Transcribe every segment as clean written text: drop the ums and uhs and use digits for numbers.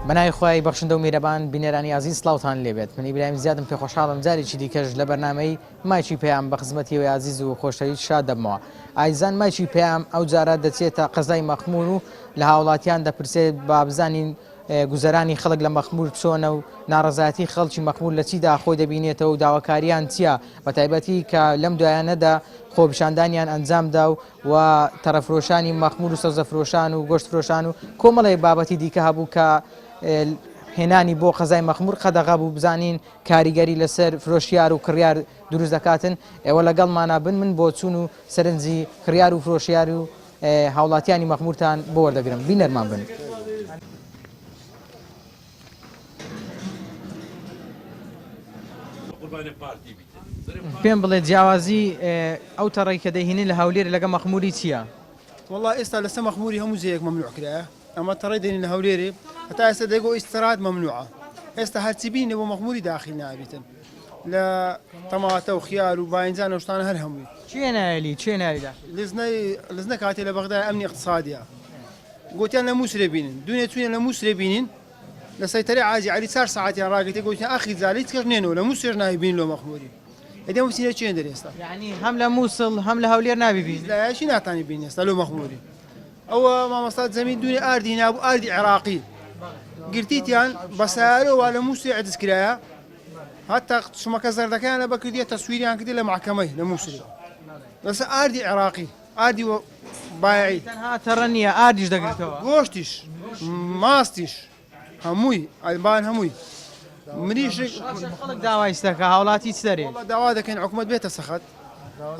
بەناوی خوای بەخشندە و میرەبان بینەرانی ئازیز سڵاوتان لێبێت من ئیبراهیم زیادم پێ خۆشحاڵم جارێکی دیکەش لە بەرنامەی مایکی پەیام بە خزمەتی ئێوەی ئازیز و خۆشەویست شاد دەبمەوە ئایزان مایکی پەیام ئەو جارە دەچێتە قەزای مەخمور و لە هاوڵاتیان دەپرسێت با بزانین گوزەرانی خەڵک لە مەخمور چۆنە و ناڕەزایەتی خەڵکی مەخمور لە چیدا خۆی دەبینێتەوە و داواکاریان چییە بەتایبەتی کە لەم دوایانەدا خۆپیشاندانیان ئەنجامدا و و تەڕەفرۆشانی مەخمور و سەوزەفرۆشان و گۆشتفرۆشان و کۆمەڵێک بابەتی دیکە هەبوو کە هێنانی بۆ قەزای مەخمور قەدەغە بوو بزانین کاریگەری لەسەر فرۆشیار و کڕیار دروست دەکاتن ئێوە لەگەڵمانا بن من بۆچوون و سەرنجی کڕیار و فرۆشیار و هاوڵاتیانی مەخمورتان بۆ وەردەگرم بینەرمان بن. پێم بڵێ جیاوازی ئەو تەڕەی کە دەیهینن لە هەولێر لەگە مەخموری چییە؟ وەڵا ئێستا لەسە مەخموری هەموو جێیەک مەمنوع کرایە ئەمە تەڕەی دێنین لە هەولێرێ هەتا ئێستا دەیگۆ ئیستراد مەمنوعە ئێستا هەرچی بینێ بۆ مەخموری داخل نابیتن لە تەماتە و خیار و باینجان و شتانە هەر هەمووی. کێ نایەلی کێ نایەلی داخل؟ لزنەی لزنە کاتێ لە بەغدای ئەمنی اقتصادیە گۆتیان لە موسرێ بینن دوێنێ چوینە لە موسرێ بینین لە سەیتەرەی عاجی عەلی چار سەعاتیان ڕاگرتێ گۆتیان ئاخیر جار هیچ کەس نێنەوە لە موسرێش ناوی بینن لۆ مەخموری ئەدی ئەم بچینە چێن دەرێ ئێستا. یەعنی هەم لە موسڵ هەم لە هەولێر نابی بینن؟ هیچ لایەکی ناتانی بینن ئێستا لۆ مەخموری. ئەوە مامۆستا جەمیل دوێنێ ئاردی هینابوو ئاردی عێراقی گرتیتیان بە سەیارەوە لە موسڵ عەجز کرایە هەتا چمەکە زەردەکەیان لە بەکردیە تەسویریان کردی لە مەحکەمەی لە موسڵ لەسەر ئاردی عێراقی ئاردی بایعی تەنها تەڕە نییە ئاردیش دەگرێتەوە گۆشتیش ماستیش هەمووی ئەلبان هەمووی مریشک خەڵک داوای دەکا هاوڵاتی چ دەرێ؟ وەڵا داوا دەکەین حکومەت بێتە سەخت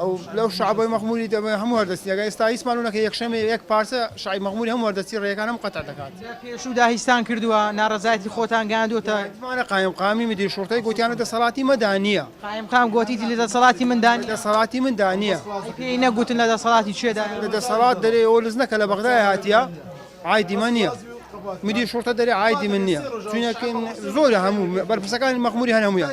ئەو لەو شعبەی مەخموری دەبێ هەموو هەردەستی ئەگەر ئێستا هیچمان نەکە یەکشەمێ یەک پارچە شعی مەخموری هەموو هەردەستی ڕێیەکان هەموو قەتع دەکات. لە پێشوودا هیچتان کردووە ناڕەزایەتی خۆتان گەیاندووەتە؟ گوتمانە قایمقامی مدیر شوڕتەی گوتیانە دەسەڵاتی مەدا نییە. قایمقام گۆتیتی لە دەسەڵاتی مندا نییە؟ لە دەسەڵاتی مندا نییە. ئەی پێی نەگوتن لە دەسەڵاتی کێدایە؟ لە دەسەڵات دەرێ ئەوە لزنەکە لە بەغدای هاتیە. عایدی من نییە مدیر شورتە دەرێ عایدی من نییە چونکە زۆرە هەموو بەرپرسەکانی مەخموری هەن هەموویان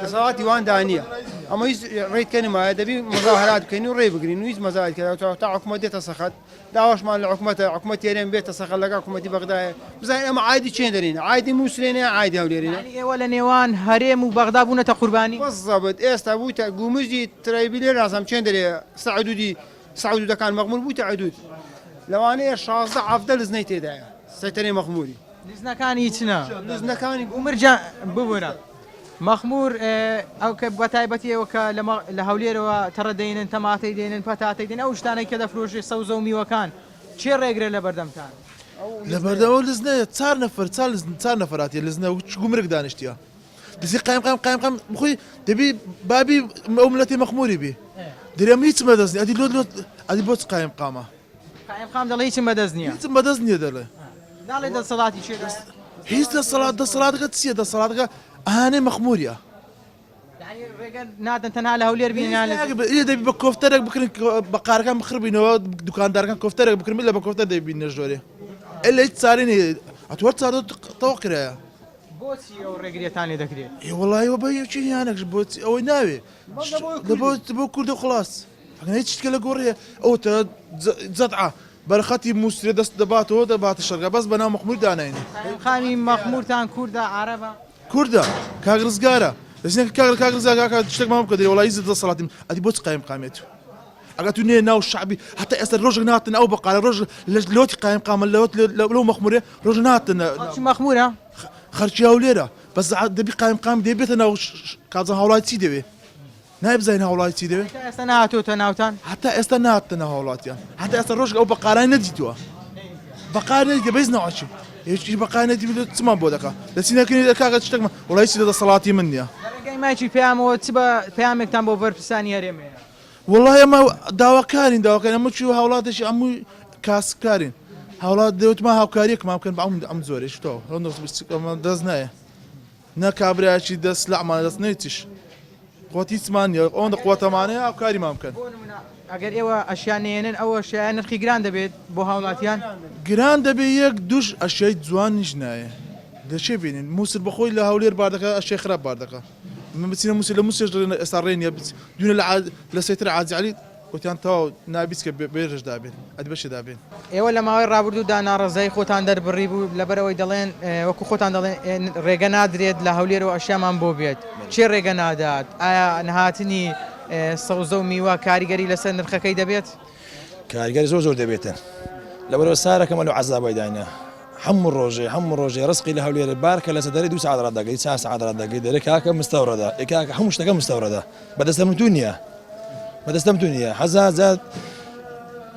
دەسەڵاتی وان دانیە ئەمە هیچ ڕێت کە نمایە دەبی مظاهرات بکەین و ڕێ بگرین و هیچ مەزایت کە تا حکومەت دێتە سەخت داواشمان لە حکومەتە حکومەت تێرێن بێتە سەخت لەگەڵ حکومەتی بەغدایە بزانین ئەمە عایدی چێن دەرین عایدی موسرێنە عایدی هەولێرینە یانی ئێوە لە نێوان هەرێم و بەغدا بوونەتە قوربانی؟ بالضبط ئێستا بوویتە گومرجی ترەیبی لێ نازانم چێن دەرێ سەعدودی سعودودەکان مەخمور بوویتە عدود لەوانەیە 16 حەڤدە لزنەی تێدایە سەیتەرەی مەخموری. لزنەکانی چنە؟ لزنەکانی عومر جان ببورە مەخمور ئەو کە بە تایبەتی ئێوە کە لە هەولێرەوە تەڕە دەینن تەماتەی دێنن پەتاتەی دێن ئەو شتانەی کە دەفرۆشێ سەوزە و میوەکان کێ ڕێگرە لە بەردەمتان؟ لەبەردەم ئەو لزنەیە چار نەفەر چار لزن چار نەفەر هاتیە لزنە و گومرگ دانیشتیە دزی قایم قایم قایم قایم بخۆی دەبی بابی ئەو ملەتی مەخموری بی دەرێ من هیچم بەدەست نیە ئەدی لۆ لۆ ئەدی بۆچ قایم قامە قایم قام دەڵێ هیچم بەدەست نییە هیچم بەدەست نییە دەڵێ ناڵێ دەسەڵاتی کێ دایە؟ هیچ دەسەڵات دەسەڵاتەکە چییە دەسەڵاتەکە ئەهانەی مەخموریە یانی ڕێگە نادەن تەنها لە هەولێر بینن یان لە ئێ دەبی بە کۆفتەرێک بکرن بە قارەکان بخربینەوە دوکاندارەکان کۆفتەرێک بکرن لە بە کۆفتەر دەبینە ژۆرێ ئێ لە هیچ چارەی نییە ئەتوە چارە تەواو کرایە بۆچی ئەو ڕێگریەتان لێ دەکرێت؟ ئێ وەڵی وە بە یەکی یانەکش بۆچی ئەوەی ناوێ بۆ کوردە خلاص ئەگەر هیچ شتکە لە گۆڕێ ئەو تە جەدعە بەرخەتی موسرێ دەست دەباتەوە دەباتە شەرگا بەس بەناو مەخمور داناینێ. قایمقامی مەخمورتان کوردە عەرەبە؟ کوردە کاک ڕزگارە دەچینە کاک کاک ڕزگار کاکە شتێکمان بکە دەرێ وەڵا هیچ دەسەڵاتیم ئەدی بۆچ قایمقامیەت ئەگەر تو نێ ناو شەعبی هەتا ئێستا ڕۆژێک ناتن ئەو بەقالە ڕۆژ لە لۆتی قایمقامە لەوەت لەو مەخمورێ ڕۆژ ناتن خەڵکی مەخمورە؟ خەرکی هەولێرە بەس دەبی قایمقام دێ بێتە ناو کازان هاوڵاتی چی دەوێ نای بزانین هاوڵاتی چی دەوێ تا ئێستا نەهاتۆتە ناوتان؟ هەتا ئێستا نەهاتە ناو هاوڵاتیان هەتا ئێستا ڕۆژێک ئەو بەقالانەی نەدیتووە بەقال نەدیتە بەس ناوچی هیچ بەقال نەدیت چمان بۆ دەکا دەچینە کەنی کاکە شتێکمان وەڵا هیچ لە دەسەڵاتی من نییە. لە ڕێگای مایکی پەیامەوە چ بە پەیامێکتان بۆ بەرپرسانی هەرێم هەیە؟ وەڵای ئەمە داواکارین داواکارین ئەمە چی هاوڵاتێکی ئەموو کاسبکارین هاوڵات دەوتمان هاوکاریەکمان بکەن بە ئەم ئەم زۆرێک تۆ دەست نایە نە کابرایەکی دەست لەعمان دەست نەیتیش قوت هیچمان نییە ئەوەندە قوتەمانەیە هاوکاریمان بکەن. بۆ نمونە ئەگەر ئێوە ئەشیا نەیەنن ئەو ئەشیایە نرخی گران دەبێت بۆ هاوڵاتیان؟ گران دەبێ یەک دووش ئەشیای جوانیش نایە لە چێ بینین موسر بەخۆی لە هەولێر بار دەکا ئەشیای خراپ بار دەکا من بچینە موسر لە موسرش ئێستا ڕێ نییە دوێنێ لە لە سەیتەرە عاجی عەلی. گوتیان تەواو نابیست کە بێرەش دابێن ئەدی بەشێ دابێن. ئێوە لە ماوەی ڕابردوودا ناڕەزایی خۆتان دەربڕی بوو لەبەرئەوەی دەڵێن وەکو خۆتان دەڵێن ڕێگە نادرێت لە هەولێرەوە ئەشیامان بۆ بێت کێ ڕێگە نادات؟ ئایا نەهاتنی سەوزە و میوە کاریگەری لەسەر نرخەکەی دەبێت؟ کاریگەری زۆر زۆر دەبێتن لەبەرەوە سارەکەمە لەو عەزابای داینە هەموو ڕۆژێ هەموو ڕۆژێ ڕزقی لە هەولێرە بارکە لەسە دەرێ دوو سەعات ڕادەگەی چار سەعات ڕادەگەی دەرێ کاکە مستەوڕەدە ئێ کاکە هەموو شتەکە مستەوڕەدە بەدەستەم تو نییە بەدەستەم تو نییە هەزار جار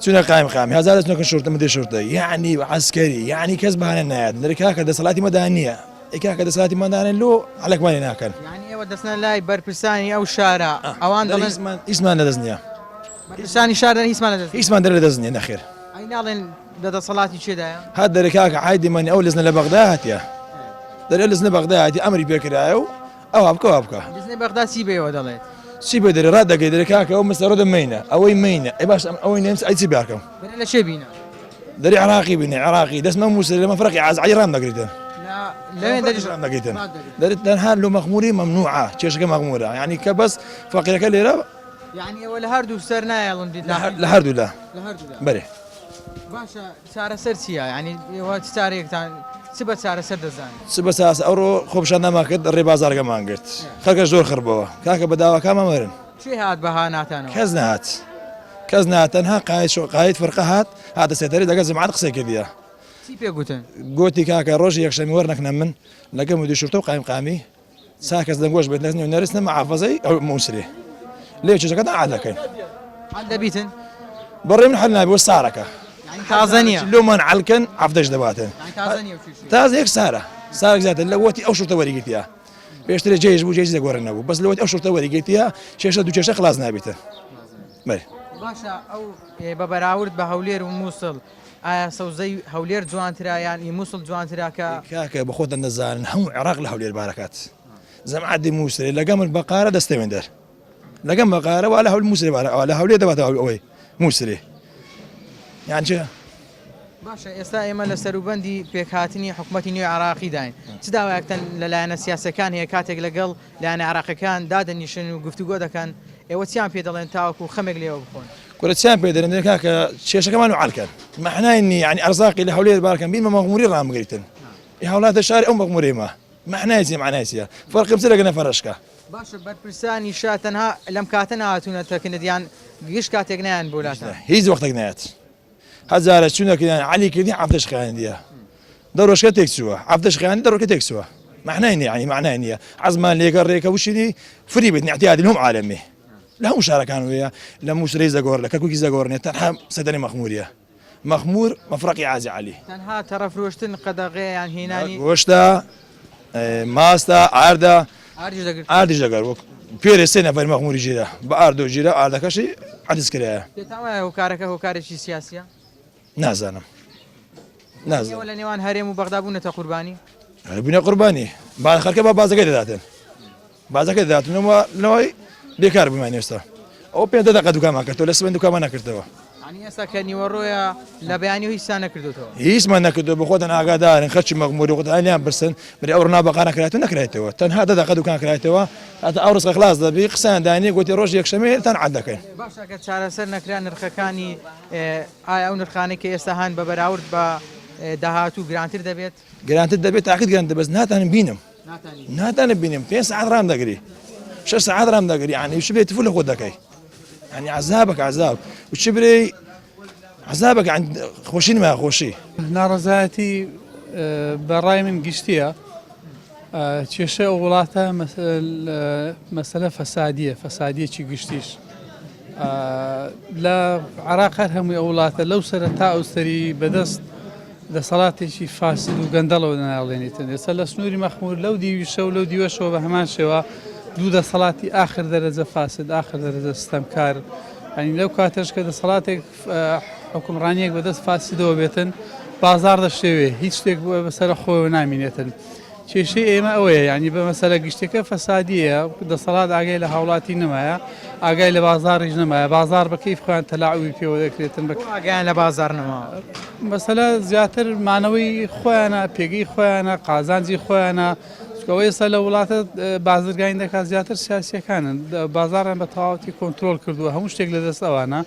چونە قایم قامی هەزار چونە شورتە مدیر شورتە یعنی عسکەری یعنی کەس بەهانە نایەت دەرێ کاکە دەسەڵاتی مەدا نییە ئێ کاکە دەسەڵاتی مەدانە لۆ عەلەکمانی ناکەن یعنی ئێوە دەچنە لای بەرپرسانی ئەو شارە ئەوان دەڵێن هیچمان لەدەست نییە بەرپرسانی شار دەڵێن هیچمان لەدەست نییە هیچمان دەرێ لەدەست نییە نەخێر ئەی ناڵێن لە دەسەڵاتی کێدایە؟ هات دەرێ کاکە عایدی مەنی ئەو لزنە لە بەغدا هاتیە دەرێ لزنە بەغدا هاتی ئەمری پێکرایە و ئەوها بکە وا بکە. لزنەی بەغدا چی بەێوە دەڵێت؟ چی بێ دەرێ ڕات دەگەی دەرێ کاکە ئەو مستەرۆ دە مەینە ئەوەی مەینە ئەی باش ئەوەی نێمس ئەی چی بکەم؟ دەرێ لە چێ بینە؟ دەرێ عراقی بینە عراقی دەست مە موسر لە مەفرەقی عاز عەلی ڕام دەگریتن. لەوێن دەریش ڕام دەگریتن. دەرێ تەنها لۆ مەخموری مەمنوعە کێشەکە مەخمورە یعنی کە بەس فەقیرەکە لێرە یعنی ئێوە لە هەردوو سەر نایەڵن لە هەردوو لا بەرێ. باشە چارەسەر چییە؟ یانی ئێوە چ چارەیەکتان چ بە چارەسەر دەزانن؟ چ بە چارەسەر ئەوڕۆ خۆپیشاندانمان کرد ڕێ بازاڕەکەمان گرت خەڵکەش زۆر خڕ بۆوە کاکە بە داواکانمان وەرن. کێ هات بە هاناتانەوە؟ کەس نەهات کەس نەهات تەنها قاید شۆ قاید فرقە هات هاتە سێتەرێ لەگەڵ جەماعەت قسەی کردیە. چی پێ گوتن؟ گۆتی کاکە ڕۆژی یەکشەمی وەرنەکنە من لەگەڵ مدیر شورتە و قایمقامی سا کەس دەنگۆش بێت نەزنی و نەرس نە محافەزەی ئەو موسرێ لێ چێژەکەتان عاد دەکەین. حەل دەبیتن؟ بەڕێ من حەل نابێ وە سارەکە. یانی تازە نییە. لۆمان عەلکەن عەفدەش دەباتن. یانی تازە نییە و کێشەیە. تازە یەک سارە. سارەک زیاتر لە وەتی ئەو شورتە وەریگرتیە. پێشتر جێش بوو جێش دەگۆڕێ نەبوو بەس لەوەتی ئەو شورتە وەریگرتیە کێشە دوو کێشە خلاص نابیتن. بەرێ. باشە ئەو بە بەراورد بە هەولێر و موسڵ ئایا سەوزەی هەولێر جوانترە یان ئی موسڵ جوانترە کە. کاکە بەخۆتان دەزانن هەموو عێراق لە هەولێر بارەکات جەماعەتی موسرێ لەگە من بەقارە دەستەوێن دەر لەگە مەقارە وا لە هەول موسرێ بارە ئەوە لە هەولێر دەباتە ئەوەی موسرێ یان چ باشە ئێستا ئێمە لە سەروبەندی پێکهاتنی حکومەتی نوێی عێراقیداین چ داوایەکتان لە لایەنە سیاسیەکان هەیە کاتێک لەگەڵ لایەنە عێراقیەکان دادەنیشن و گفتوگۆ دەکەن، ئێوە چیان پێ دەڵێن تاوەکو خەمێک لێوە بخۆن؟ کورە چیان پێ دەرێن دەرێن کاکە کێشەکەمان و عەلکەن مەعنای نی یانی ئەرزاقی لە هەولێر بارکەن بین بە مەغموری ڕامگریتن ئی هاوڵاتە شاری ئەو مەغمورەی ما مەعنای چیە مەعنای چیە فەرقم چ لەگە نەفەرەشکە. باشە بەرپرسانی شار تەنها لەم کاتە نەهاتوونەتە کنت یان گشت کاتێک نایەن بۆ لاتان؟ هیچ وەختێک نایەت هەزارە چونە کردیان عەلی کردی عەفتەش خایاندیە دە ڕۆژکە تێک چووە عەفتەش خایاندی دە ڕۆژکە تێک چووە معنای نییە یعنی معنای نییە عەزمان لێگە ڕێکە وشینی فری بێت اعتیادی لهم عالەمی لە هەموو شارەکان وەیە لە موسرەی زەگۆڕ لە کەرکوکی زەگۆڕ نیە تەنها سەدەنی مەخموریە مەخمور مەفرەقی عازی عەلی تەنها تەڕە فرۆشتن قەدەغەیە یان هێنانی گۆشتە ماستە ئاردە ئاردیش دەگرت ئاردیش دەگەر وەک پێرێ سێ نەفەر مەخموری ژیرە بە ئاردۆ ژیرە ئاردەکەشی عەجز کرایە. پێتان وایە هۆکارەکە هۆکارێکی سیاسیە؟ نازانم نازانم. ئێوە لە نێوان هەرێم و بەغدا بوونەتە قوربانی؟ بوونە قوربانی با خەرکە با بازەکەی دەداتن بازەکەی دەداتن و لەوەی بێکار بوومان ئێستا ئەو پێ دەقە دوکانمان کردەوە لە سبەین دوکانمان نەکردەوە. یانی ئێستا کە نیوەڕۆیە لە بەیانی هیچتان نەکردوتەوە؟ هیچمان نەکردووە بە خۆتان ئاگادارن خەرکی مەغموری خۆتان لێیان پرسن بری ئەو ڕنا بەقانە کرایتەوە نەکرایتەوە تەنها دە دەقە دوکان کرایتەوە هەتا ئەو ڕزقە خلاص دەبی قسەیان دانیە گوتی ڕۆژی یەکشەمێ تان عەد دەکەین. باشە گەر چارەسەر نەکرا نرخەکانی ئایا ئەو نرخانەی کە ئێستا هەن بە بەراورد بە داهاتوو گرانتر دەبێت؟ گرانتر دەبێت تاقیت گرانتر بەس ناتانم بینم. ناتانە بینم پێ سەعات ڕام دەگری شە سەعات ڕام دەگری یعنی چ بێت تفو لە خۆت دەکەی یعنی عذابك عذاب و چ برێ عذابك عند خۆشی نما خۆشی. ناڕەزایەتی بە ڕای من گشتیە کێشەی ئەو وڵاتە مەسەلە فەسادیە فەسادیەکی گشتیش لە عراق هەر هەمووی ئەو وڵاتە لەو سەرە تا ئەو سەری بەدەست دەسەڵاتێکی فاسد و گەندەڵەوە دەناڵێنیتن. ئێستا لە سنووری مەخموور لەو دیویشە و لەو دیوەشەوە بە هەمان شێوە دوو دەسەڵاتی ئاخر دەرەجە فاسد، ئاخر دەرەجە ستەمکار. یانی لەو کاتەش کە دەسەڵاتێک حوکمڕانییەک بەدەست فاسدەوە بێتن، بازاڕ دەشێوێ، هیچ شتێک بەسەر خۆیەوە نامینێتن. کێشەی ئێمە ئەوەیە یانی بە مەسەلە گشتیەکە فەسادییە، دەسەڵات ئاگای لە هاوڵاتی نەمایە، ئاگای لە بازاڕیش نەمایە، بازاڕ بە کەیف خۆیان تەلاعوبی پێوە دەکرێتن. بۆ ئاگایان لە بازاڕ نەماوە؟ مەسەلە زیاتر مانەوەی خۆیانە، پێگەی خۆیانە، قازانجی خۆیانە. چونکە ئەوەی ئێستا لە وڵاتە بازرگانی دەکات زیاتر سیاسیەکانن بازاڕیان بە تەواوەتی کۆنترۆڵ کردووە هەموو شتێک لە دەست ئەوانە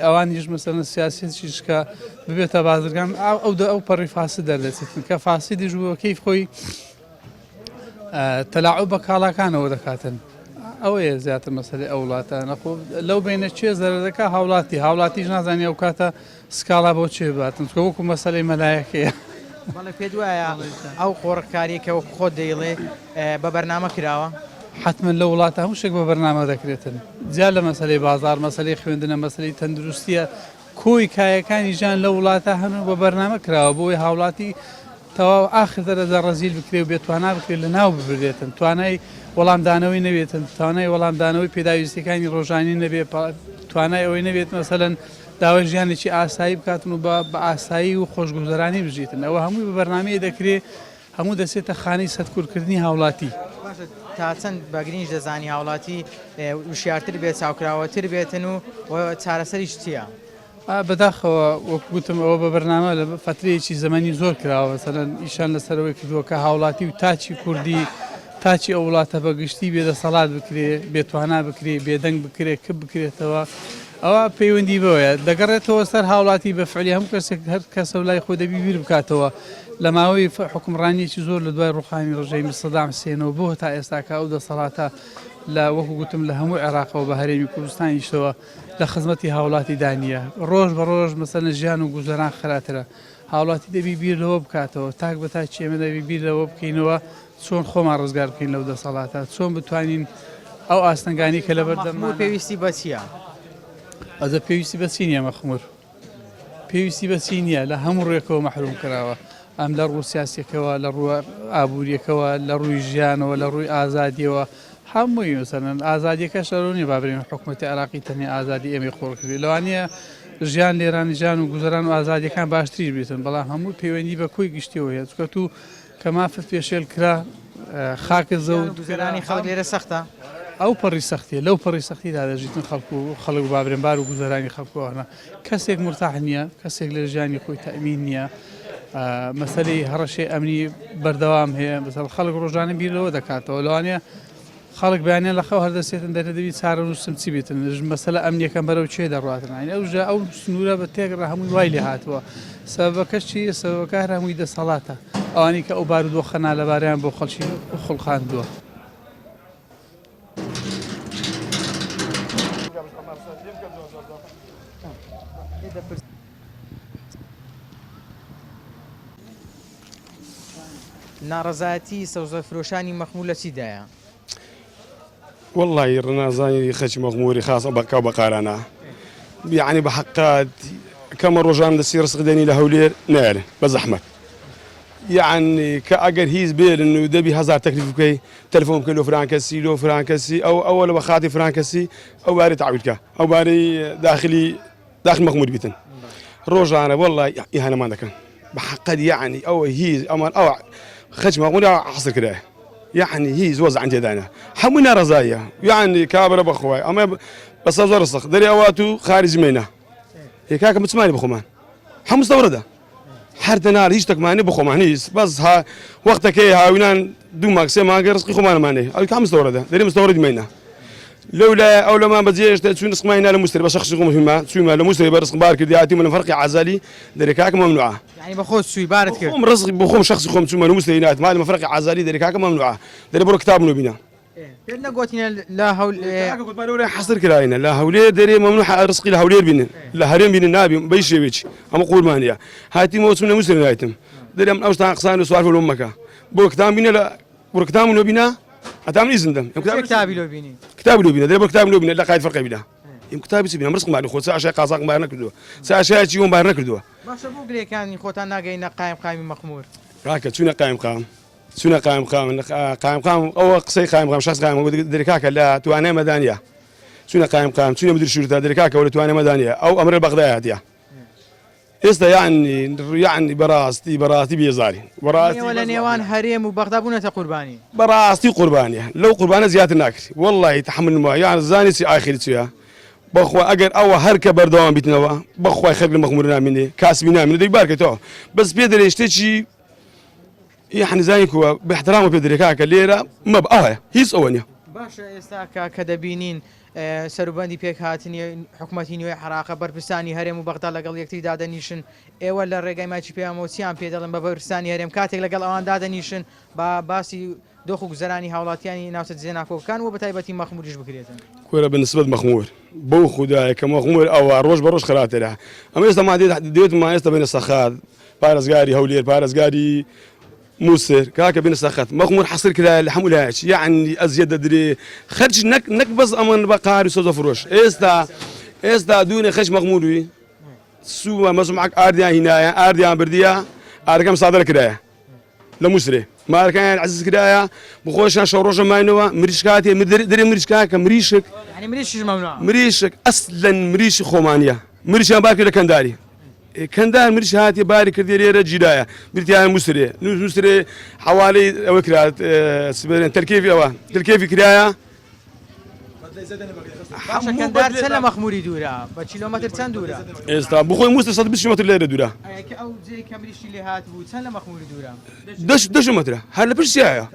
ئەوانیش مەسەلەن سیاسیش کە ببێتە بازرگان ئەو ئەو پەڕی فاسد دەردەچێتن کە فاسدیش بووە کەیف خۆی تەلاعوب بە کاڵاکانەوە دەکاتن ئەوەیە زیاتر مەسەلەی ئەو وڵاتە نەخۆ لەو بینە چێ زەرەکە هاوڵاتی هاوڵاتیش نازانانی ئەو کاتە سکاڵا بۆ چێ باتن چکە وەکو مەسەلەی مەلایەکەیە. بەڵێ پێت وایە ئەو قۆڕخکاریە کە وەکو خۆت دەیڵێ بە بەرنامە کراوە؟ حەتمەن لەو وڵاتە هەموو شتێک بە بەرنامە دەکرێتن جیا لە مەسەلەی بازاڕ مەسەلەی خوێندنە مەسەلەی تەندروستیە کۆی کایەکانی ژیان لەو وڵاتە هەن و بە بەرنامە کراوە بۆی هاوڵاتی تەواو ئاخر دەرەجە ڕەزیل بکرێ و بێتوانا بکرێ لەناو ببرێتن توانای وەڵامدانەوەی نەبێتن توانای وەڵامدانەوەی پێداویستیەکانی ڕۆژانی نەبێ توانای ئەوەی نەبێت مەسەلەن داوای ژیانێکی ئاسایی بکاتن و بە ئاسایی و خۆشگوزەرانی بژیتن ئەوە هەمووی بە بەرنامەیە دەکرێ هەموو دەچێتە خانەی سەرکورکردنی هاوڵاتی. باشە تا چەند بە گرینگ دەزانی هاوڵاتی وشیارتر بێت چاوکراوەتر بێتن و چارەسەریش چییە؟ بەداخەوە وەک گوتم ئەوە بە بەرنامە لە فەترەیەکی زەمەنی زۆر کراوە مەسەلەن ئیشان لەسەرەوەی کردووە کە هاوڵاتی و تاکی کوردی تاکی ئەو وڵاتە بە گشتی بێدەسەڵات بکرێ بێتوانا بکرێ بێدەنگ بکرێ کپ بکرێتەوە ئەوە پەیوەندی بەوەیە دەگەڕێتەوە سەر هاوڵاتی بە فعلی هەموو کەسێک هەر کەسە و لای خۆی دەبی بیر بکاتەوە لە ماوەی حکومڕانیەکی زۆر لە دوای ڕوخانی ڕژێمی سەدام حسێنەوە بۆ تا ئێستاکە ئەو دەسەڵاتە لە وەکو گوتم لە هەموو عێراقەوە بە هەرێمی کوردستانیشەوە لە خزمەتی هاوڵاتی دا نییە ڕۆژ بە ڕۆژ مەسەلەن ژیان و گوزەران خراترە هاوڵاتی دەبی بیر لەوە بکاتەوە تاک بە تاکی ئێمە دەبی بیر لەوە بکەینەوە چۆن خۆمان ڕزگار بکەین لەو دەسەڵاتە چۆن بتوانین ئەو ئاستەنگانی کە لەبەر مەخمور پێویستی بە چییە؟ ئەزە پێویستی بە چی نییە مەخمور پێویستی بە چی نییە لە هەموو ڕوێکەوە مەحروم کراوە ئەم لە ڕوو سیاسیەکەوە لە ڕووە ئابووریەکەوە لە ڕووی ژیانەوە لە ڕووی ئازادیەوە هەمووی مەسەلەن ئازادیەکەش لەوە نیە با برێن حکومەتی عێراقی تەنیا ئازادی ئێمەی قۆڕ کردبێ لەوانەیە ژیان لێرانی ژیان و گوزەران و ئازادیەکان باشتریش بێتن بەڵام هەموو پەیوەندی بە کۆی گشتیەوە هەیە چونکە تو کە مافت پێشێل کرا خاکت زەوت گوزەرانی خەڵک لێرە سەختە ئەو پەڕی سەختیە لەو پەڕی سەختیدا دەژیتن خەڵک و خەڵک و بابرێن بار و گوزەرانی خەڵک و ئەوانە کەسێک مورتاح نییە کەسێک لە ژیانی خۆی تەئمین نییە مەسەلەی هەڕەشەی ئەمنی بەردەوام هەیە بەسەر خەڵک ڕۆژانە بیر لەوە دەکاتەوە لەوانەیە خەڵک بەیانیان لە خەو هەردەسێتن دەرێ دەبی چارەنووسم چی بێتن مەسەلە ئەمنیەکەم بەرەو چێ دەڕاتن ئەین ئەو ژە ئەو سنوورە بە تێکڕا هەمووی وای لێ هاتووە سەبەکەش چی سەبەکە هەر هەمووی دەسەڵاتە ئەوانی کە ئەو بارودۆخە نالەباریان بۆ خەڵکی خوڵقاندووە. ناڕەزایەتی سەوزەفرۆشانی مەخموور لە چیدایە؟ وەڵڵاهی ڕنازانی خەچ مەخموری خاص بەکا و بەقارانا یعنی بە حەقات کەمە ڕۆژان دەسی ڕسق دێنی لە هەولێر نایەرن بە زەحمەت یعنی کە ئەگەر هیچ بێرن و دەبی هەزار تەکلیف بکەی تەلەفۆن بکەی لۆ فران کەسی لۆ فران کەسی ئەو ئەوە لە بەخاتی فران کەسی ئەو باری تەعویل کە ئەو باری داخلی داخل مەخمور بیتن ڕۆژانە والله ئیهانەمان دەکەن بە حەقەت یعنی ئەوە هیچ ئەمان ئەوە خەج مەخمور حەسر کرایە یعنی هیچ وەزعان تێدانە هەموو ناڕەزاییە یعنی کابرا بەخوای ئەمە بەسە زۆر سەخت دەرێ ئەوات و خارج مێنە کاکە مچمانی بخۆمان هەموو سەورەدا هەر دەنار هیچ تەکمانی بخۆمان هیچ بەس ها وەختەکەی هاوینان دوو مانگ سێ مانگە ڕزقی خۆمانمانێ ئەو کام مستەوڕەدە دەرێ مستەوڕد مێنە لەو لای ئەو لەمان بەجێشتە چون رزقمان هینا لە موسر بە شخصی خۆم هیما چوومە لە موسر بە رزق بار کردی هاتیمە لە فەرقی عەزالی دەرێ کاکە ممنوعە یعنی بە خۆت چووی بارت کرد خۆم رزق بۆ خۆم شخصی خۆم چوومە لە موسر هینا هاتم لە فەرقی عەزالی دەرێ کاکە ممنوعە دەرێ بڕۆ کتاب منو بینە پێت نەگۆتینە لە هەول کاکە گوتمان لەولا حەسر کراینە لە هەولێر دەرێ ممنوعە رزقی لە هەولێر بینن لە هەرێم بینن نابی بەی شێوێکی ئەمە قورمانیە هاتیمەوە چووم لە موسر نایتم دەرێ من ئەوشتان قسان و سوار لۆم مەکە بۆ کتاب بینە لە بڕۆ کتاب منو بینە هەتا من ئیزن دەم کتاب کتابی لۆ بینی کتابی لۆ بینە دەرێ بۆ کتاب لۆ بینە لە قاید فەرقی بینە ئیم کتابی چی بینە رزقم باری خۆ چ عشای قازاقم بار نەکردووە چ عشای چی بار نەکردووە باشە بۆ گرێکانی خۆتان ناگەینە قایم قامی مەخمور کاکە چوونە قایم قام چوونە قایم قام قایم قام ئەوە قسەی قایم قام شخص قایم دەرێ کاکە لە توانای مەدانیە چوونە قایم قام چوونە مدیر شورتا دەرێ کاکە لە توانای مەدانیە ئەو ئەمرە بەغدای هاتیە ئێستا یعنی یعنی بەڕاستی بەڕاستی بێزارین بەڕاستی ئێوە لە نێوان هەرێم و بەغدا بوونەتە قوربانی. بەڕاستی قوربانیە لەو قوربانە زیاتر ناکری وەڵڵاهی تەحەمول ما یان زانی چی ئاخری چیە بەخوا ئەگەر ئەوە هەر کە بەردەوام بیتنەوە بەخوای خەرک لە مەخمور نامینێ کاسبی نامینێ دەی بارکەیتەوە بەس پێ دەرێ شتێکی. یەعنی زانی کووە بە احترامە پێ دەرێ کاکە لێرە مەب ئاوایە هیچ ئەوە نیە. باشە ئێستا کە کە دەبینین سەروبەندی پێکهاتنی حکومەتی نوێی عێراقە بەرپرسانی هەرێم و بەغدا لەگەڵ یەکتری دادەنیشن ئێوە لە ڕێگای مایکی پەیامەوە چیان پێ دەڵێن بە بەرپرسانی هەرێم کاتێک لەگەڵ ئەوان دادەنیشن با باسی دۆخ و گوزەرانی هاوڵاتیانی ناوچە جێناکۆکەکان و بەتایبەتی مەخموریش بکرێتن. کورە بە نسبەت مەخمور بەو خودایە کە مەخمور ئەوە ڕۆژ بە ڕۆژ خراپترە ئەمە ئێستا ما دێت ما ئێستا بێنە سەخات پارێزگاری هەولێر پارێزگاری موسر کاکە بێنە سەخت مەخمور حەسر کرایە لە هەموو لایەک یعنی ئەزیەت دەدرێ خەرج نەک نەک بەس ئەمن بە قار و سەوزە فرۆش ئێستا ئێستا دوونێ خەرج مەخموروی سووە مەزمعک ئاردیان هینایە ئاردیان بردیە ئارەکەم سادرە کرایە لە موسرێ مارەکانیان عەزیز کرایە بخۆشیان شەو ڕۆژە ماینەوە مریشکاتێ دەرێ مریشکا کە مریشک یعنی مریشکیش مەمنوعە مریشک ئەسلەن مریشی خۆمانیە مریشیان بار کرد لە کەنداری کەندار مریش هاتیە باری کردی لێرە گیرایە بریتیان موسرێ نووسرێ حوالی ئەوە کرات سبێن تەرکێفی ئەوە تەرکێفی کرایە باشە کەندار چەند لە مەخموری دوورە؟ بە کیلۆمەتر چەند دوورە؟ ئێستا بخۆی موسر 120 متر لێرە دوورە. ئەی کە ئەو جێی کە مریشکی لێ هاتبوو چەند لە مەخموری دوورە؟ دە مترە هەر لە پشت چیایە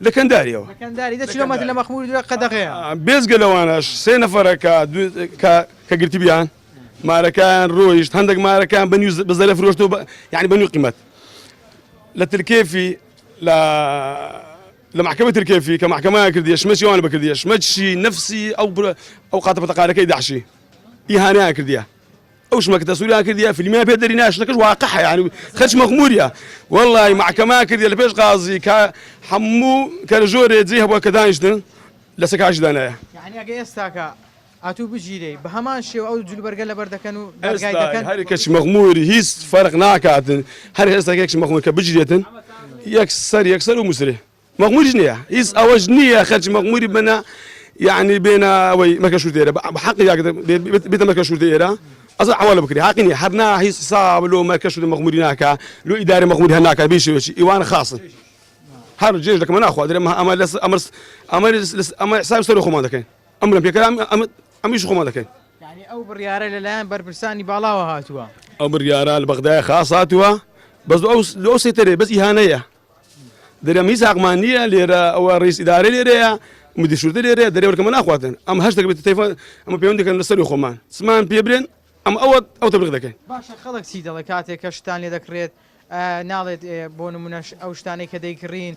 لە کەنداریەوە. لە کەنداری دە کیلۆمەتر لە مەخموری دوورە قەدەغەیە. بێجگە لەوانەش سێ نەفەرە کە کە کە گرتبیان مارەکان ڕۆیشت هەندێک مارەکان بە نیو بە زەرە فرۆشتەوە یعنی بە نیو قیمەت لە تلکێفی لە لە مەحکەمەی ترکێفی کە مەحکەمەیان کردیە شمەکی وان بکردیە شمەکی نەفسی ئەو ئەو قاتە پەتەقارەکەی داعشی ئیهانەیان کردیە ئەو شمەکە تەسوریان کردیە فیلمیان پێ دەری ناشتەکەش واقعە یعنی خەرج مەخموریە والله مەحکەمەیان کردیە لە پێش قازی کە هەموو کە لە ژۆرێ جێ هەبووە کە دانیشتن لە سەکاشی دانایە. یعنی ئەگە ئێستاکە ئەتوو بگیرێی بە هەمان شێوە ئەو جلوبەرگە لەبەر دەکەن و دادگای دەکەن. هەر کەچ مەخموری هیچ فەرق ناکاتن هەر ئێستا یەک مەخمور کە بگیرێتن یەکسەر یەکسەر و موسرێ مەخموریش نییە هیچ ئەوەش نییە خەرج مەخموری بنە یعنی بێنە ئەوەی مەکە شورتێرە بە حەقی یاک بێتە مەکە شورتە ئێرە ئەزە حەوالە بکرێ حەقی نییە هەر نا هیچ حساب لۆ مەکە شورتە مەخموری ناکا لۆ ئیدارە مەخموری هەر ناکا بێ شێوەکی ئیوان خاصن هەر جێژ دەکەمە ناخوا درێ ئەمە لەس ئەمە ئەمە ئەمە حساب سەر خۆمان دەکەین ئەمرم پێکرا ئەمە ئەمیش خۆمان دەکەین. یانی ئەو بڕیارە لەلایەن بەرپرسانی باڵاوە هاتووە. ئەو بڕیارە لە بەغدایە خاص هاتووە بەس ئەو لەو سەیتەرێ بەس ئیهانەیە دەرێم هیچ حەقمان نییە لێرە ئەوە ڕیس ئیدارە لێرەیە مدیر شورتە لێرەیە دەرێ وەرکەمە ناخواتن ئەم هەشتێک بێت تەیفە ئەمە پەیوەندی دەکەن لەسەری خۆمان چمان پێ برێن ئەم ئەوە ئەو تەبلیغ دەکەین. باشە خەڵک چی دەڵێ کاتێک کە شتان لێ دەکڕێت ناڵێت بۆ نمونە ئەو شتانەی کە دەیکڕین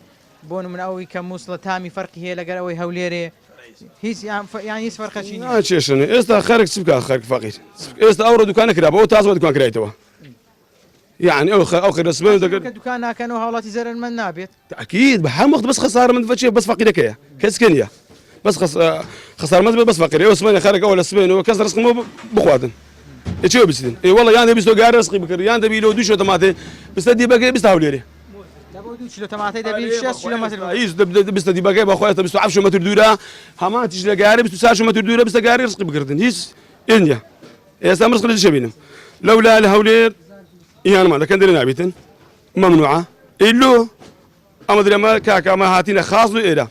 بۆ نمونە ئەوەی کە موسڵە تامی فەرقی هەیە لەگەر ئەوەی هەولێرێ هیچ یان هیچ فەرقەکی نییە. ناکێشن ئێستا خەرک چ بکات خەرک فەقیر ئێستا ئەوڕۆ دوکانە کرا بەوە تازە دوکان کرایتەوە یعنی ئەو ئەو خەرە سبێ دەکرد کە دوکان ناکەنەوە هاوڵاتی زەرەرمەند نابێت. تاکید بە هەم وەخت بەس خەسارە من فەچێ بەس فەقیرەکەیە کەس کە نییە بەس خەسار مەز بەس فەقیرە ئەو سمێنە خەرک ئەوە لە سمێنەوە کەس ڕزقمەوە بخواتن ئێ چێ بچیتن ئێ وەڵا یان دەبی سۆگار ڕزقی بکڕی یان دەبی لۆ دوو شۆ تەماتێ بستە دیبەکەی بستە هەولێرێ لە بۆ دوو کیلۆ تەماتەی دەبی 60 کیلۆمەتر بڕۆی. هیچ بستە دیبەکەی بەخوا ئێستا 27 مەتر دوورە هەمان تیش لە گارێ 24 مەتر دوورە بستە گارێ ڕزقی بکردن هیچ ئێ نییە ئێستا من ڕزق لە چێ بینم لەولا لە هەولێر ئیهانمان دەکەن دەرێ نابیتن مەمنوعە ئێ لۆ ئەمە درێمە کاکە ئەمە هاتینە خاص لۆ ئێرە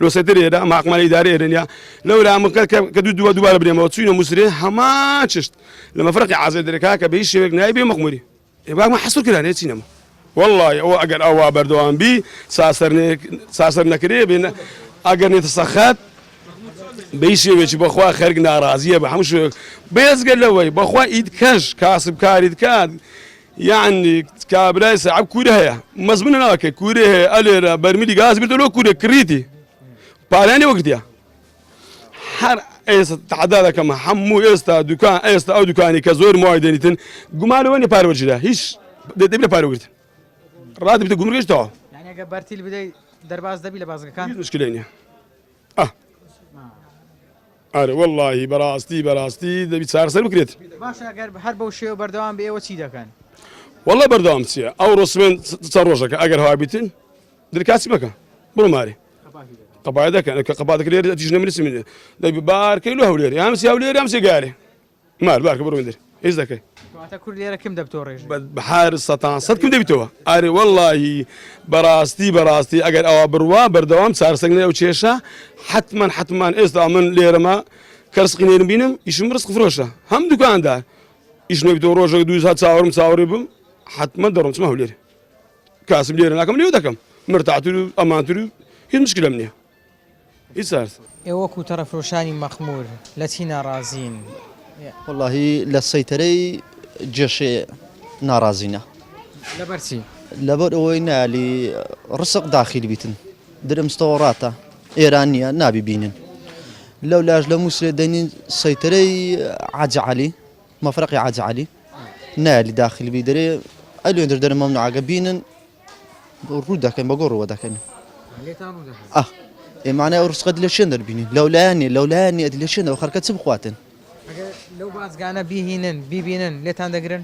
لۆ سەتر ئێرە ئەمە حەقمان ئیدارە ئێرە نییە لەولا ئەمە کە دوو دووە دووبارە برێمەوە چوینە موسرێ هەمان چشت لە مەفرەقی عازێ دەرێ کاکە بە هیچ شێوەیەک نایبێ مەخموری ئێ باک من حەسور کرانێ چینەمە وەڵڵاهی ئەوە ئەگەر ئەوە بەردەوام بی چارەسەر نەکرێ بێ ئەگەر نێتە سەخەت بە هیچ شێوەیەکی بەخوا خەرک ناڕازیە بە هەموو شێوەیەک بێزگە لەوەی بەخوا ئیدکەش کاسبکاری دکات یعنی کابرای سەعب کورە هەیە مەزمونە ناکە کورە هەیە ئەلێرە بەرمیلی گاز بردە لۆ کورە کڕیتی پارانی وەگرتیە هەر ئێستا تەحەدا دەکەم هەموو ئێستا دوکان ئێستا ئەو دوکانی کە زۆر موای دێنیتن گومانەوە نیە پارە وەرگیرا هیچ دەبێت پارە وەرگرتن ڕادی بتە گومرگەش تەواو یعنی ئەگەر بەرتیل بدەی دەرباز دەبی لە بازگەکان هیچ مشکلەی نییە ئاه ئەرێ وەڵڵاهی بەڕاستی بەڕاستی دەبی چارەسەر بکرێت باشە ئەگەر هەر بەو شێوە بەردەوام بێ ئێوە چی دەکەن وەڵڵا بەردەوام چییە ئەوڕۆ سمێن چەند ڕۆژەکە ئەگەر هەوا بیتن درکاسی مەکە بڕۆ مارێ قەبای دەکەن کە قەبا دەکرێت ئەتیش نەمرسی من دەبی بارکەی لۆ هەولێر یان سی هەولێر یان سی گارێ مار بارکە بڕۆ دەر هیچ دەکەی کەواتە کورد لێرە کم دەبتەوە ڕێژەی بەحار سەتان سەد کم دەبیتەوە ئەرێ وەڵڵاهی بەڕاستی بەڕاستی ئەگەر ئەوە بڕوا بەردەوام چارەسەر نەبێ ئەو کێشە حەتمەن حەتمەن ئێستا من لێرەمە کە ڕزقی نێرم بینم ئیشم ڕزق فرۆشە هەم دوکاندار ئیش نەبیتەوە ڕۆژێک دوو سات چاوەڕێم چاوەڕێ بم حەتمەن دەڕۆم چمە هەولێر. کاسب لێرە ناکەم لێو دەکەم مرتاحتر و ئەمانتر و هیچ مشکلەم نییە هیچ سارد. ئێوە وەکو تەڕەفرۆشانی مەخموور لە چی ناڕازین؟ وەڵاهی لە سەیتەرەی جێشێ ناڕازینە. لەبەر چی؟ لەبەر ئەوەی نالی ڕسق داخیل بیتن درم ستەوەڕاتە ئێران نییە نابی بینن لەو لاش لە موسرێ دەنین سەیتەرەی عاج عەلی مەفرەقی عاج عەلی نالی داخیل بی دەرێ ئەلوێن در دەرم مەمنوعەکە بینن ڕوو دەکەن بە گۆڕەوە دەکەن ئە ئێمانە ئەو ڕسقەت لە شوێن دەربینین لەو لایەن نیە لەو لایەن نیە لە شوێنەوە خەرکە چ بخواتن لەو بازگانە بیهینن بیبینن لێتان دەگرن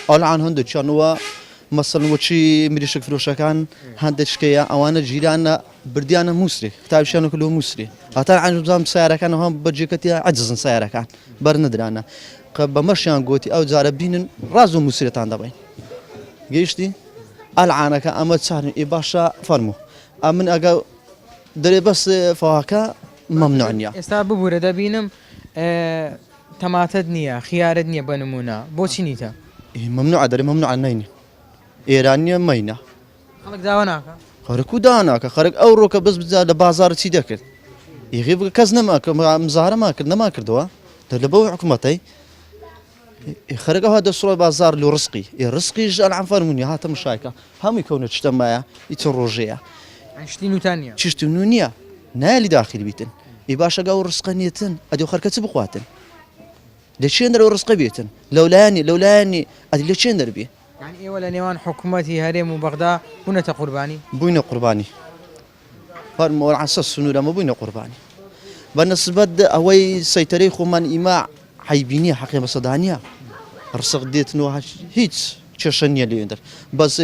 ئەلعان هەندێکیانەوە مەسەن وەچی مریشک فرۆشەکان هەندێک شکەیە ئەوانە جیرانە بردیانە موسری کتابیشیان کردو موسری هەتا عەنجام سیارەکان هەم بەجێکەتی عجزن سیارەکان بەر نەدرانە قە بەمەشیان گۆتی ئەو جارە بینن ڕاز و موسرێتان دەبەین گەیشتی ئەلعانەکە ئەمە چارن ئی باشە فەرموو ئەمن ئەگە دەرێ بەس فەواکە مەمنوع نییە. ئێستا ببورە دەبینم تەماتەت نییە خیارت نییە بە نمونە بۆچی نیتە؟ مەمنوعە دەرێ مەمنوعە نەینی ئێران نییە مەینە. خەڵک داوا ناکا؟ خەرک کو داوا ناکا خەرک ئەو ڕۆکە بەس بجا لە بازاڕ چی دەکرد یخی بکە کەس نەما مزارەما کرد نەما کردەوە لە بەو حکوومەتەی خەرک ئەوها دەسڕۆ بازار لۆ ڕسقی ئی ڕسقیش ئەلعام فەرمونی هاتە مشایکە هەمووی کەونە چتە مایە ئی چ ڕۆژەیە شتی نوتان نییە چشتی نو نییە نایلی داخل بیتن ئی باشە گە ئەو ڕسقە نیتن ئەدی خەرکە چ بخواتن لە چێن دەرەوە ڕسقە بێتن لەولایانی لەولایانی ئەدی لە چێن دەربێ یانی ئێوە لە نێوان حکومەتی هەرێم و بەغدا بوونەتە قوربانی؟ بووینە قوربانی فەرموو عەسە سنوورەمە بووینە قوربانی بە نسبەت ئەوەی سەیتەرەی خۆمان ئیمە عەیبی نییە حەقی بەسەدا نییە ڕسق دێتن و هیچ کێشە نییە لێ دەر بەس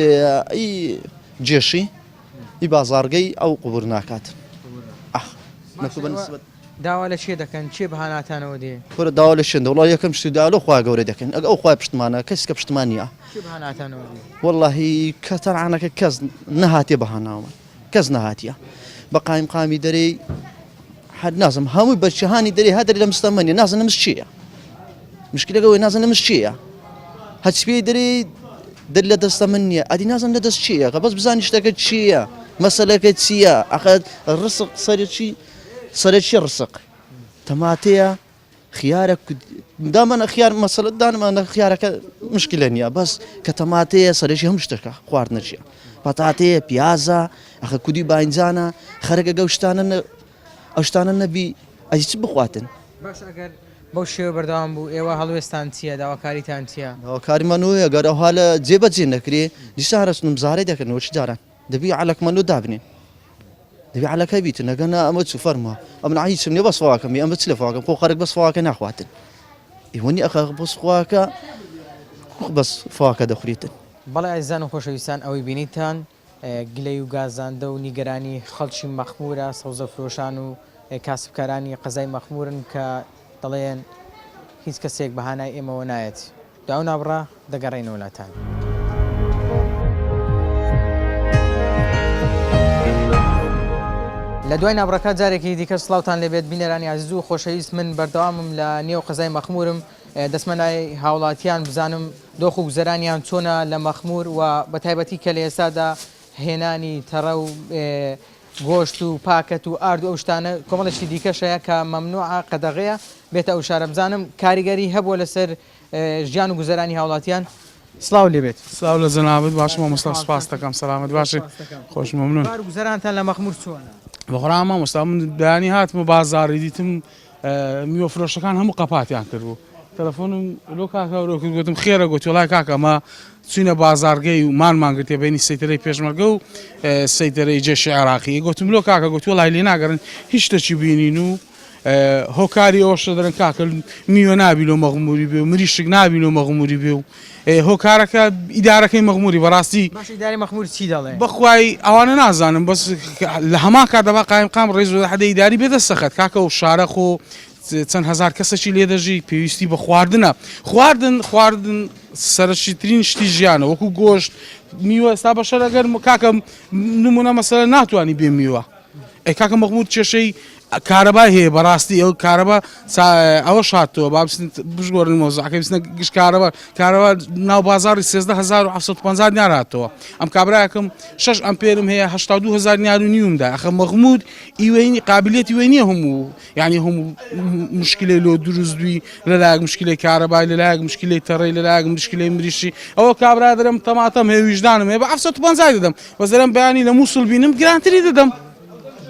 ئی جێشی ئی بازارگەی ئەو قبور ناکات ئەخ نەکو بە نسبەت داوا لە کێ دەکەن؟ کێ بە هاناتانەوە دێ؟ کورە داوا لە کێن وەڵا یەکەم شتی داوا لەو خوای گەورە دەکەین ئەگە ئەو خوای پشتمانە کەس کە پشتمان نییە کێ بە هاناتانەوە دێ؟ وەڵاهی کە تەنعانەکە کەس نەهاتیە بە هاناومان کەس نەهاتیە بە قایمقامی دەرێی هەر نازم هەمووی بەرچهانی دەرێ هەدەر لە مستەمەنیە نازم لە مس چییە مشکلەکە ئەوەیە نازم لە مس چییە هەچ پێی دەرێ دەر لە دەستە من نییە ئەدی نازم لە دەست چییە کە بەس بزانی شتەکە چییە مەسەلەکە چییە ئەخە ڕسق سەرچی سەرەکی ڕسق تەماتەیە خیارە دامانە خیار مەسەلە دانمانە خیارەکە مشکلە نییە بەس کە تەماتەیە سەرەکی هەموو شتەکە خواردنە چیە پەتاتەیە پیازە ئەخە کودی باینجانە خەرەکە گەو شتانە ئەو شتانە نەبی ئەی چ بخواتن باش ئەگەر بەو شێوە بەردەوام بوو ئێوە هەڵوێستان چییە داواکاریتان چییە؟ داواکاریمان ئەوەیە گەر ئەوها لە جێبەجێ نەکرێ دیسان هەرەسن مزارەی دەکەن وەکی جاران دەبی عەلەکمان لۆ دابنێن دەبی عەلەکە بیتن ئەگەر نا ئەمە چ فەرمووە ئەمن هیچم نیە بەس فەواکەم ئەمە چ لە فەواکەم خۆ خەرک بەس فەواکە ناخواتن ئیوە نیە ئەخە بەس خواکە بەس فەواکە دەخوریتن. بەڵێ ئازیزان و خۆشەویستان ئەوەی بینیتان گلەی و گازاندە و نیگەرانی خەڵکی مەخمورە سەوزەفرۆشان و کاسبکارانی قەزای مەخمورن کە دەڵێن هیچ کەسێک بە هانای ئێمەوە نایەت. دوای ئەو نابڕە دەگەڕێینەوە لاتان. لە دوای نابڕەکە جارێکی دیکە سڵاوتان لێبێت بینەرانی ئازیز و خۆشەویست من بەردەوامم لە نێو قەزای مەخمورم دەچمە لای هاوڵاتیان بزانم دۆخ و گوزەرانیان چۆنە لە مەخمور و بە تایبەتی کە لە ئێستادا هێنانی تەڕە و گۆشت و پاکەت و ئارد و ئەو شتانە کۆمەڵێک شتی دیکەش هەیە کە مەمنوعە قەدەغەیە بێتە ئەو شارە بزانم کاریگەری هەبووە لەسەر ژیان و گوزەرانی هاوڵاتیان سڵاو لێبێت. سلاو لە جەنابت باشم مامۆستا سوپاست دەکەم سەلامەت باشی خۆش مەمنون. بار و گوزەرانتان لە مەخمور چۆنە؟ بەخۆرا مامۆستا من بەیانی هاتمە بازاڕی دیتم میوە فرۆشەکان هەموو قەپاتیان کردبوو تەلەفۆنم لۆ کاک هاورۆ کرد گوتم خێرە گوتی وەڵای کاکە ئەمە چوینە بازارگەی و مانمان گرتێ بینی سەیتەرەی پێشمەرگە و سەیتەرەی جێشی عێراقی گوتم لۆ کاکە گوتی وەڵای لێ ناگەڕن هیچ شتێکی بینین و هۆکاری ئەوەشە دەرن کاکە میوە نابی لۆ مەغموری بێ و مریشک نابی لۆ مەغموری بێ و هۆکارەکە ئیدارەکەی مەغموری بەڕاستی باش ئیدارەی مەخمور چی دەڵێ؟ بەخوای ئەوانە نازانم بەس لە هەمان کات دەبا قایمقام ڕێز و حدە ئیداری بێتە سەخت کاکە و شارە خۆ چەند هەزار کەسەکی لێ دەژی پێویستی بە خواردنە خواردن خواردن سەرەکیترین شتی ژیانە وەکو گۆشت میوە ئێستا بەشەر ئەگەر کاکە نمونە مەسەلە ناتوانانی بێ میوە ئەی کاکە مەغمور کێشەی. کارەبای هەیە بەڕاستی ئەو کارەبا ئەوەش هاتەوە با بچن بشگۆڕین مۆزعەکەی بچنە گشت کارەبا کارەبا ناو بازاڕی 13750 دینار هاتەوە ئەم کابراکەم 6 ئەمپێرم هەیە 82000 دینار و نیوم دا ئەخە مەغمور ئیوەی قابلیەتی وەی نییە هەموو یعنی هەموو مشکلەی لۆ دروست بی لەلایەک مشکلەی کارەبای لەلایەک مشکلەی تەڕی لەلایەک مشکلەی مریشی ئەوە کابرا دەرم تەماتەم هەیە ویژدانم هەیە بە 750 دەدەم بەس دەرم بەیانی لە مووسڵ بینم گرانتری دەدەم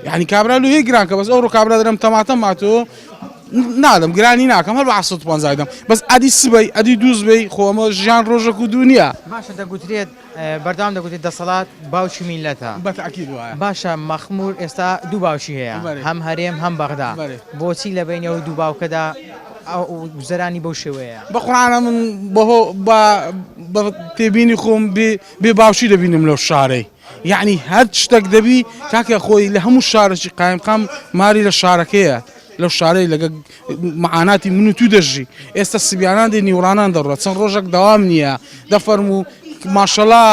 یعنی کابرا لۆ هەیە گران کە بەس ئەوڕۆ کابرا دەرم تەماتە ماتۆ نادەم گرانی ناکەم هەر بە 750 دەم بەس ئەدی سبەی ئەدی دووزبەی خۆ ئەمە ژیان ڕۆژەک و دنیا باشە دەگوترێت بەردەوام دەگوترێت دەسەڵات باوکی میللەتە بە تاکید وایە. باشە مەخمور ئێستا دوو باوکی هەیە بەرێ. هەم هەرێم هەم بەغدا بەرێ. بۆچی لە بەینی ئەو دوو باوکەدا ئەو گوزەرانی بەو شێوەیەیە؟ بە قورعانە من بەهۆ بە بە تێبینی خۆم بێ بێ باوکی دەبینم لەو شارەی یەعنی هەر شتەک دەبی کاکە خۆی لە هەموو شارەکی قایمقام ماری لە شارەکەیە لەو شارەی لەگە معاناتی من و تو دەژی ئێستا سبیانان دێ نیوڕانان دەڕۆ چەند ڕۆژێک دەوام نییە دەفەرموو ماشەڵا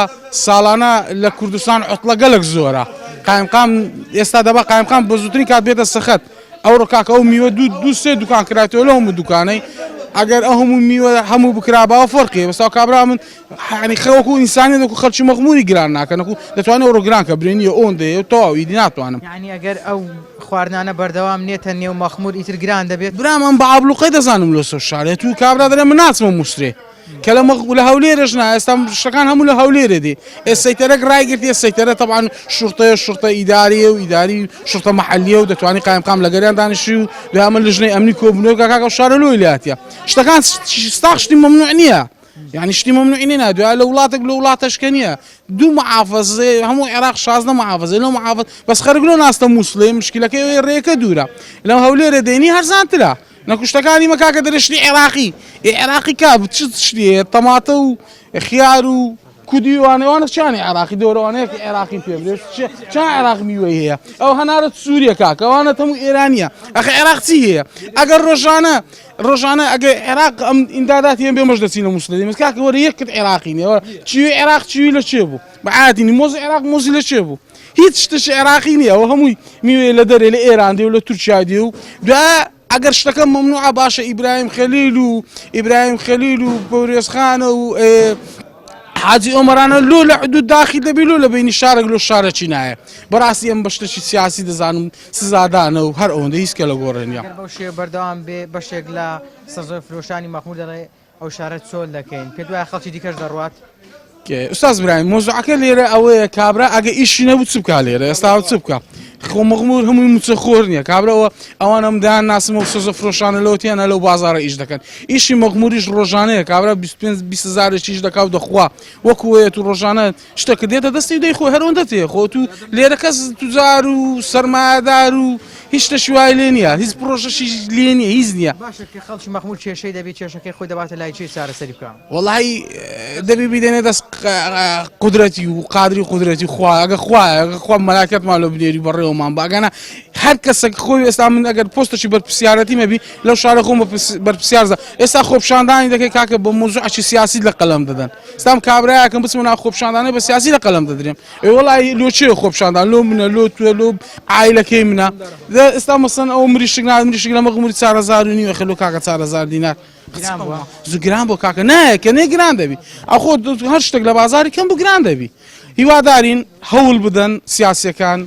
ساڵانە لە کوردستان عوتڵە گەلک زۆرە قایمقام ئێستا دەبا قایمقام بە زووترین کات بێتە سەخەت ئەوڕۆ کاکە ئەو میوە دوو دوو سێ دوکان کراتەوە لە هەموو دوکانەی ئەگەر ئەو هەموو میوە هەموو بکراباوە فەرقی بەسا کابرا من یانی خە وەکو ئینسانیەت وەکو خەلکی مەغموری گران ناکەن وەکو دەتوانێ ئەوڕۆ گران کە برێ نیە ئۆندەیە و تەواو ئیدی ناتوانم. یانی ئەگەر ئەو خواردنانە بەردەوام نێتە نێو مەخمور ئیتر گران دەبێت؟ برام ئەم بە ئابلوقەی دەزانم لۆ سەر شارێ تو کابرا دەرێ من ناچمە موسرێ کە لە مەغ لە هەولێرش نا ئێستا شتەکان هەموو لە هەولێرێ دێ ئێ سەیتەرەک ڕایگرتیە سەیتەرە تەبعەن شورتەیە شورتە ئیداریە و ئیداری شورتە مەحەلیە و دەتوانی قایمقام لەگەریان دانیشی و دوای ئەمە لژنەی ئەمنی کۆبوونەوە کە کاکە شارە لۆی لاتیە شتەکان ستاق شتی مەمنوع نییە یانی شتی مەمنوعی نیە دوای لە وڵاتێک لە وڵاتەش کە نییە دوو محافظێ هەموو عێراق 16 محافظێ لەو محافظ بەس خەرک لۆ ناستە مووسڵێ مشکلەکەی ئەوەیە ڕێیەکە دوورە لەم هەولێرە دێنی هەرزانترە نەکوشتەکانی مە کاکە دەرێ شتی عێراقی ئێ عێراقی کا چ شتی هەیە تەماتە و خیار و کودی وانە وانە چیانی عێراقی دەورەوانەیەک عێراقی پێ بدرێت چا عێراق میوەی هەیە ئەو هەنارە سووریە کاکە ئەوانە تەموو ئێرانیە ئەخە عێراق چی هەیە ئەگەر ڕۆژانە ڕۆژانە ئەگەر عێراق ئەم ئیمداداتی هەم بێ مەش دەچینە موسڵ دەدەین کاکە وەرە یەک کرد عێراقی نییە وەرە چیوی عێراق چیوی لە چێ بوو بە عادی نی مۆزی عێراق مۆزی لە چێ بوو هیچ شتێکی عێراقی نییە ئەوە هەمووی میوەیە لە دەرێ لە ئێران دێ و لە تورکیا دێ و دوای ئەگەر شتەکە مەمنوعە باشە ئیبراهیم خەلیل و ئیبراهیم خەلیل و پەورێزخانە و حاجی ئۆمەرانە لۆ لە حدود داخی دەبی لۆ لە بینی شارێک لۆ شارەکی نایە بەڕاستی ئەم بە شتێکی سیاسی دەزانم سزادانە و هەر ئەوەندە هیچ کە لە گۆڕێ نیە. گەر بەو شێوە بەردەوام بێ بەشێک لە سەوزە فرۆشانی مەخمور دەڵێ ئەو شارە چۆل دەکەین پێت وایە خەڵکی دیکەش دەڕوات؟ ئوستاز برایم مۆزوعەکە لێرە ئەوەیە کابرا ئەگە ئیشی نەبوو چ بکا لێرە ئێستا چ بکا خۆ مەغمور هەمووی موچە خۆر نییە کابرا ئەوە ئەوانم دایان ناسم و سەوزە فرۆشانە لەوەتیانە لەو بازارە ئیش دەکەن ئیشی مەغموریش ڕۆژانەیە کابرا 25 20 هەزارێک ئیش دەکا و دەخوا وەکو وەیە تو ڕۆژانە شتەکە دێتە دەستی و دەیخۆی هەر ئەوەندە تێ خۆ تو لێرە کەس توجار و سەرمایەدار و هیچ شتەشی وای لێ نییە هیچ پرۆژەشی لێ نییە هیچ نییە. باشە کە خەڵکی مەخمور کێشەی دەبێت کێشەکەی خۆی دەباتە لای کێ چارەسەری بکا؟ وەڵاهی دەبی بیدەنێ دەست قودرەتی و قادری قودرەتی خوا ئەگە خوایە ئەگە خوا مەلاکەتمان لۆ بنێری بەڕێوەمان بە ئەگەنا هەر کەسێک خۆی ئێستا من ئەگەر پۆستێکی بەرپرسیارەتی مەبی لەو شارە خۆم بەرپرسیار زا ئێستا خۆپیشاندانی دەکەی کاکە بە مۆزوعێکی سیاسی لە قەلەم دەدەن ئێستا کابرایەکم بچمە ناو خۆپیشاندانێ بە سیاسی لە قەلەم دەدرێم ئێ وەڵی لۆ چێ خۆپیشاندان لۆ منە لۆ توێ لۆ عایلەکەی منە ئێستا مەسەن ئەو مریشک نا مریشک لە مەغموری 4000 و نیوە خلو کاکە 4000 دینار گران بووە زوو گران بۆ کاکە نایە کە نێ گران دەبی ئەخۆ هەر شتێک لە بازاری کەم بوو گران دەبی هیوادارین هەوڵ بدەن سیاسیەکان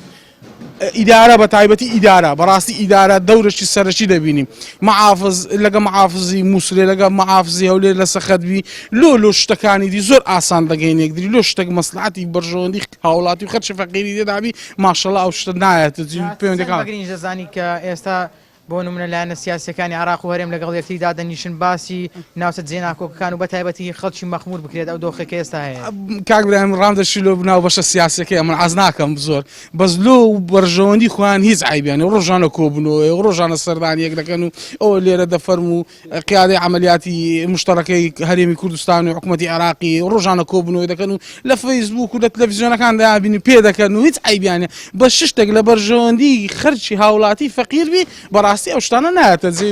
ئیدارە بە تایبەتی ئیدارە بەڕاستی ئیدارە دەورەشی سەرەکی دەبینیم معافز لەگە معافزی مووسرێ لەگە معافزی هەولێر لە سەخەت بی لۆ لۆ شتەکانی دی زۆر ئاسان دەگەین یەکدری لۆ شتێک مەسلحەتی بەرژەوەندی هاوڵاتی و خەرچی فەقیری تێدابی ماشەڵا ئەو شتە نایەتە پەیوەندەکان بەگرینج دەزانی کە ئێستا بۆ نمونە لایەنە سیاسیەکانی عێراق و هەرێم لەگەڵ یەکتری دادەنیشن باسی ناوچە جێناکۆکەکان و بەتایبەتی خەڵکی مەخمور بکرێت ئەو دۆخەی کە ئێستا هەیە. کاک برایم ڕام دەچی لۆ ناو بەشە سیاسیەکەی ئەمن عەز ناکەم زۆر بەس لۆ بەرژەوەندی خۆیان هیچ عەیبیان نیە ڕۆژانە کۆبنەوەیە و ڕۆژانە سەردانی یەک دەکەن و ئەوە لێرە دەفەرموو قیادەی عەمەلیاتی مشتەڕەکەی هەرێمی کوردستان و حکوومەتی عێراقی ڕۆژانە کۆبوونەوەی دەکەن و لە فەیسبوک و لە تەلەڤیزیۆنەکان دەیانبینی پێ دەکەن و هیچ عەیبیان نیە بە شتێک لە بەرژەوەندی خەرکی هاوڵاتی فەقیر بی بەڕاستی. بەڕاستی ئەو شتانە نایەتە جێ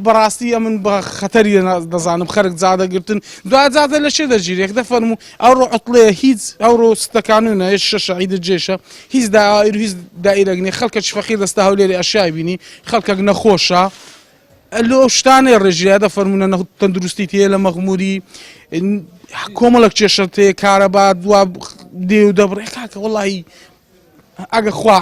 بەڕاستی ئەمن بە خەتەری دەزانم خەرک جادە گرتن دوا جادە لە چێ دەگیرێک دەفەرموو ئەوڕۆ عوتڵەیە هیچ ئەوڕۆ ستەکانونە هێش شەشە عیدە جێشە هیچ دائیر هیچ دائیرەک نیە خەڵکەکی فەقیر دەستە هەولێری ئەشیای بینی خەڵکەک نەخۆشە لۆ ئەو شتانەیە ڕێژیرا دەفەرمونە نە تەندروستی تێ لە مەغموری کۆمەڵک کێشە تێ کارەبا دوا دێ و دەبڕێ کاکە وەڵی ئەگە خوا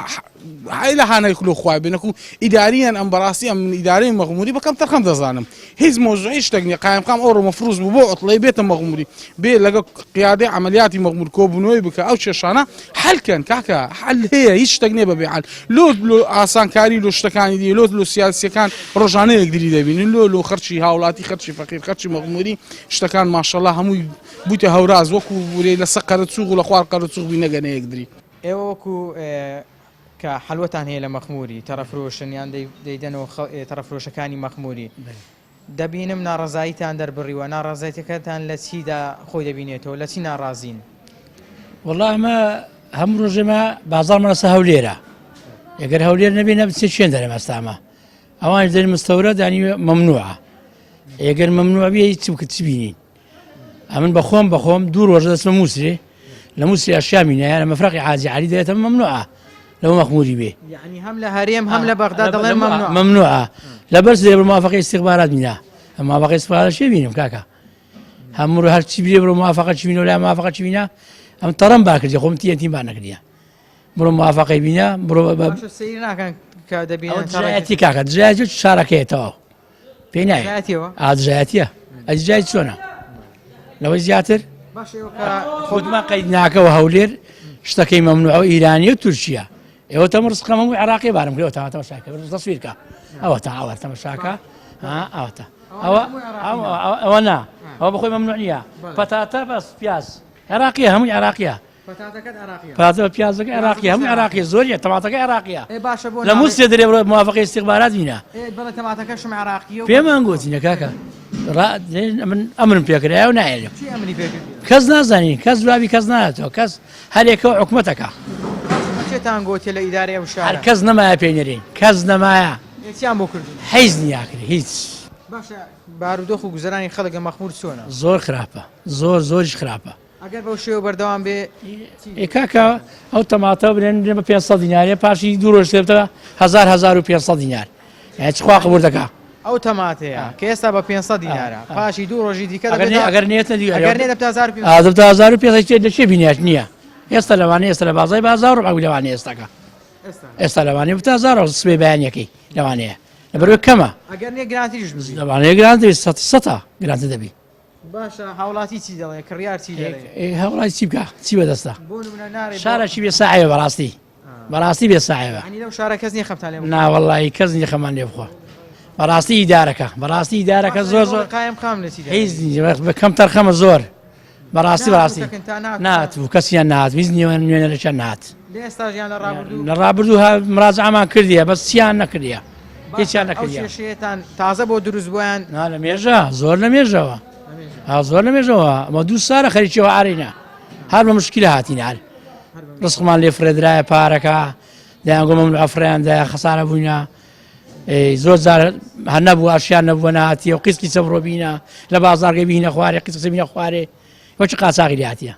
هەی لە هانای خلۆ خوای بێ نەکو ئیداریان ئەم بەڕاستی ئەم من ئیدارەی مەغموری بە کەم تەرخەم دەزانم هیچ مۆزوعی شتێک نیە قایمقام ئەوڕۆ مەفروز بوو بۆ عوتڵەی بێتە مەغموری بێ لەگە قیادەی عەمەلیاتی مەغمور کۆبوونەوەی بکە ئەو کێشانە حەل کەن کاکە حەل هەیە هیچ شتێک نیە بەبێ حەل لۆ لۆ ئاسانکاری لۆ شتەکانی دی لۆ لۆ سیاسیەکان ڕۆژانە یەکدری دەبینن لۆ لۆ خەرچی هاوڵاتی خەرچی فەقیر خەرچی مەغموری شتەکان ماشەڵا هەمووی بوویتە هەوراز وەکو ورەی لەسەر قەرەچوغ و لە خوار قەرەچوغ بی نەگەنە یەکدری. ئێوە وەکو کە حەلوەتان هەیە لە مەخموری تەڕەفرۆشن یان دەیدەنەوە تەڕەفرۆشەکانی مەخموری دەبینم ناڕەزاییتان دەربڕیوە ناڕەزایەتەکەتان لە چیدا خۆی دەبینێتەوە لە چی ناڕازین؟ وەڵا ئەمە هەموو ڕۆژێمە بازاڕمان لەسەر هەولێرە ئەگەر هەولێر نەبێ نەبچێ چێن دەرێم ئەستامە ئەوانش دەرێن مستەورە دانی مەمنوعە ئەگەر مەمنوع بێ هیچ بکە چ بینین ئەمن بەخۆم بەخۆم دوو ڕۆژ دەچمە موسرێ لە موسری ئەشیامی نایانە مەفرەقی حاجی عەلی دەێتە مەمنوعە لەو مەخموری بێ یعنی هەم لە هەرێم هەم لە بەغدا دەڵێن مەمنوع مەمنوعە لەبەر زێ موافقەی استخبارات مینا موافقەی استخبارات شێ بینم کاکە هەموو هەر چی بێ بڕۆ موافقە چی بینەوە لای موافقە چی بینا ئەم تەڕم با کردی خۆم تیەتیم با نەکردیە بڕۆ موافقەی بینا بڕۆ بە باشە سەیر ناکەن کە دەبینن دژایەتی کاکە دژایەتی شارەکەیە تەواو پێی نایە دژایەتیەوە؟ ئا دژایەتیە ئەی دژایەتی چۆنە لەوەی زیاتر باشە ئێوە کە خۆتمان قەید ناکەوە هەولێر شتەکەی مەمنوعە و ئیرانی و تورکیا ئێوە تەم ڕزقەم هەموو عێراقی بارم کرد تا تەماشاکە تەسویرکە ئەوە تا ئەوە تەماشاکە ها ئەوە تا ئەوە ئەوە نا ئەوە بەخۆی مەمنوع نییە پەتاتە بەس پیاز عێراقیە هەمووی عێراقیە پەتاتەکەت عێراقیە. پەتاتە پیازەکە عێراقیە هەموو عێراقیە زۆریە تەماتەکە عێراقیە ئێ باشە بۆ لە موسێ دەرێ بڕۆ موافقەی ئیستیخبارات بینە ئێ بەڵێ تەماتەکەشم عێراقیە و پێمان گوتینە کاکە ڕا من ئەمرم پێکرایە و نایەلم چی ئەمری پێکردی کەس نازانین کەس جوابی کەس نایەتەوە کەس هەرێکە و حکومەتەکە باشە چێتان گوتێ لە ئیدارەی ئەو هەر شارە کەس نەمایە پێی نەرێین کەس نەمایە ئێ چیان بۆ کردوون حیز نیاکرێ هیچ باشە بارودۆخ و گوزەرانی خەڵک لە مەخمور چۆنە زۆر خراپە زۆر زۆریش خراپە ئەگەر بەو شێوە بەردەوام بێ چی؟ ئێ کاکە ئەو تەماتە برێن برێن بە 500 دینارێ پاشی دوو ڕۆژ تێبتە 1000 1500 دینار یعنی چ خوا قبول دەکا ئەو تەماتەیە کە ئێستا بە 500 دینارە پاشی دوو ڕۆژی دیکە ئەگەر نێ ئەگەر نێت نەدی ئەگەر نێ دەبتە 1500 ئا دەبتە 1500 چێ لە چێ بینیاش نییە ئێستا لەوانەیە ئێستا لە بازای بازاڕ و لەوانەیە ئێستاکە ئێستا لەوانەیە بتە 1000 سبەی بەیانیەکەی لەوانەیە لەبەرەوە کەمە ئەگەر نێ گرانتریش ببی لەوانەیە گرانتری سەد سەتا گرانتر دەبی باشە هاوڵاتی چی دەڵێ کڕیار چی دەڵێ هاوڵاتی چی بکا چی بەدەستە بۆ نمونە نارێ شارەکی بێ ساعێ بەڕاستی بەڕاستی بێ ساعێبە ینی لەو شارە کەس نییە خەمتان لێ بخوا نا وەڵی کەس نییە خەمان لێ بخوا بەڕاستی ئیدارەکە بەڕاستی ئیدارەکە زۆر زۆر قایم قام لە چی دەڵێ؟ هیچ نییە، بە کەم تەرخەمە زۆر بەڕاستی بەڕاستی ناتوو تا ناتوو. ناتبوو کەسیان نات هیچ نوێنەرەکیان نات لە ئێستاش یان لە ڕابردوو لە ڕابردوو ها مراجعەمان کردیە بەس چیان نەکردیە هیچیان ئەو نەکردیە کێشەیەتان تازە بۆ دروست بوویان نا لە مێژە زۆر لە مێژەوە ها زۆر لە مێژەوە ئەمە دوو سارە خەریکیەوە ئارینە هەر بە مشکلە هاتین هەر ڕزقمان لێ فرێدرایە پارەکە دەیانگۆ مەمنوع فڕێیان دایە خەسارە بووینە زۆر جار هەر نەبوو ئاشیان نەبووە نهاتیە و قیس قیسە بڕۆ بینە لە بازارگە بینە خوارێ قیس قیسە بینە خوارێ وەچ قاچاغی لێ هاتیە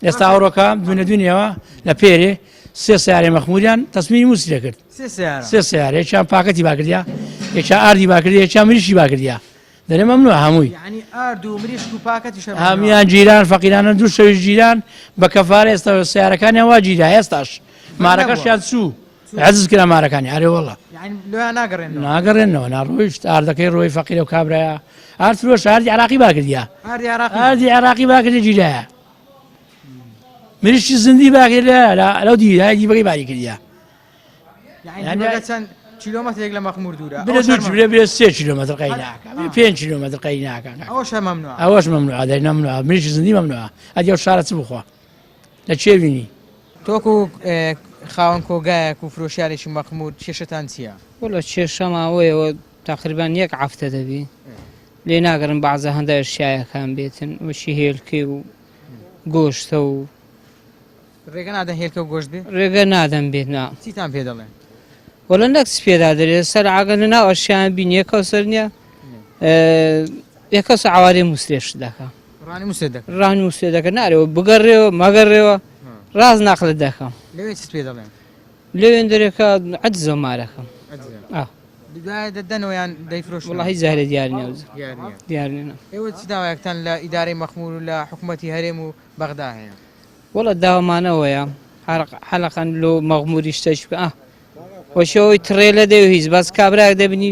ئێستا ئەوڕۆکە دوێنێ دوێنێوە لە پێرێ سێ سیارەی مەخموریان تەسمیمی موسی دەکرد سێ سیارە یەکیان پاکەتی باکردیا یەکیان ئاردی باکردیا یەکیان مریشکی باکردیا دەرێ مەمنوع هەمووی یعنی ئارد و مریشک و پاکەتیش هەر مەمنوعە. هەمویان گیران فەقیرانە دوو شەویش گیران بە کەفارە ئێستا سیارەکانیان وا گیرا ئێستاش مارەکەشیان چوو عەزز کرا مارەکانی ئەرێ وەڵا یعنی لۆیان ناگەڕێنەوە ناگەڕێنەوە ناڕۆیشت ئاردەکەی ڕۆی فەقیرە و کابرایە ئارد فرۆش ئاردی عراقی باکردیا ئاردی عراقی ئاردی عراقی باکردی گیرایە مریشکی زندی باکرد لەو دیرای دیبەکەی باری کردیا یعنی دیبەکە چەند کیلۆمەترێک لە مەخمور دوورە بلە دوو بلە بلە سێ کیلۆمەتر قەی ناکا بلە پێنج کیلۆمەتر قەی ناکا ئەوەش هەر مەمنوعە ئەوەش مەمنوعە دەری مەمنوعە مریشکی زندی مەمنوعە ئەدی ئەو شارە چ بخوا لە کێ بینی؟ تۆ وەکو خاوەن کۆگایەک و فرۆشیارێکی مەخمور کێشەتان چییە؟ وەڵا کێشەمان ئەوەیە تەقریبەن یەک هەفتە دەبی لێ ناگرن بەعزە هەندە ئەشیایەکان بێتن وەکی هێلکەی و گۆشتە و ڕێگە نادەن هێلکە و گۆشت بێ؟ ڕێگە نادەن بێت نا. چیتان پێ دەڵێن؟ وەڵا نەک چ پێدا دەرێ سەر ئاگە لە ناو ئەشیان بین یەکەو سەر نییە یەکەو سە عوارێ موسرێش دەکە ڕانی موسێ دەکە ڕانی موسێ دەکە نارەوە بگەڕێەوە مەگەڕێەوە ڕاست ناقلت دەکەم لەوێ چت پێ دەڵێن لەوێن دەرێکە عەجزە مارەکەم دوایە دەدەنەوە یان دەیفرۆشن؟ وەڵاهی جارێ دیار نییە دیار نییە. دیار نییە. ئێوە چ داوایەکتان لە ئیدارەی مەخموور و لە حکومەتی هەرێم و بەغدا هەیە؟ وەڵا داوامان ئەوەیە حەلەقەن لۆ مەغموری شتێک بکە ئا وەشی ئەوەی تڕێلە دەی و هیچ بەس کابراک دەبینی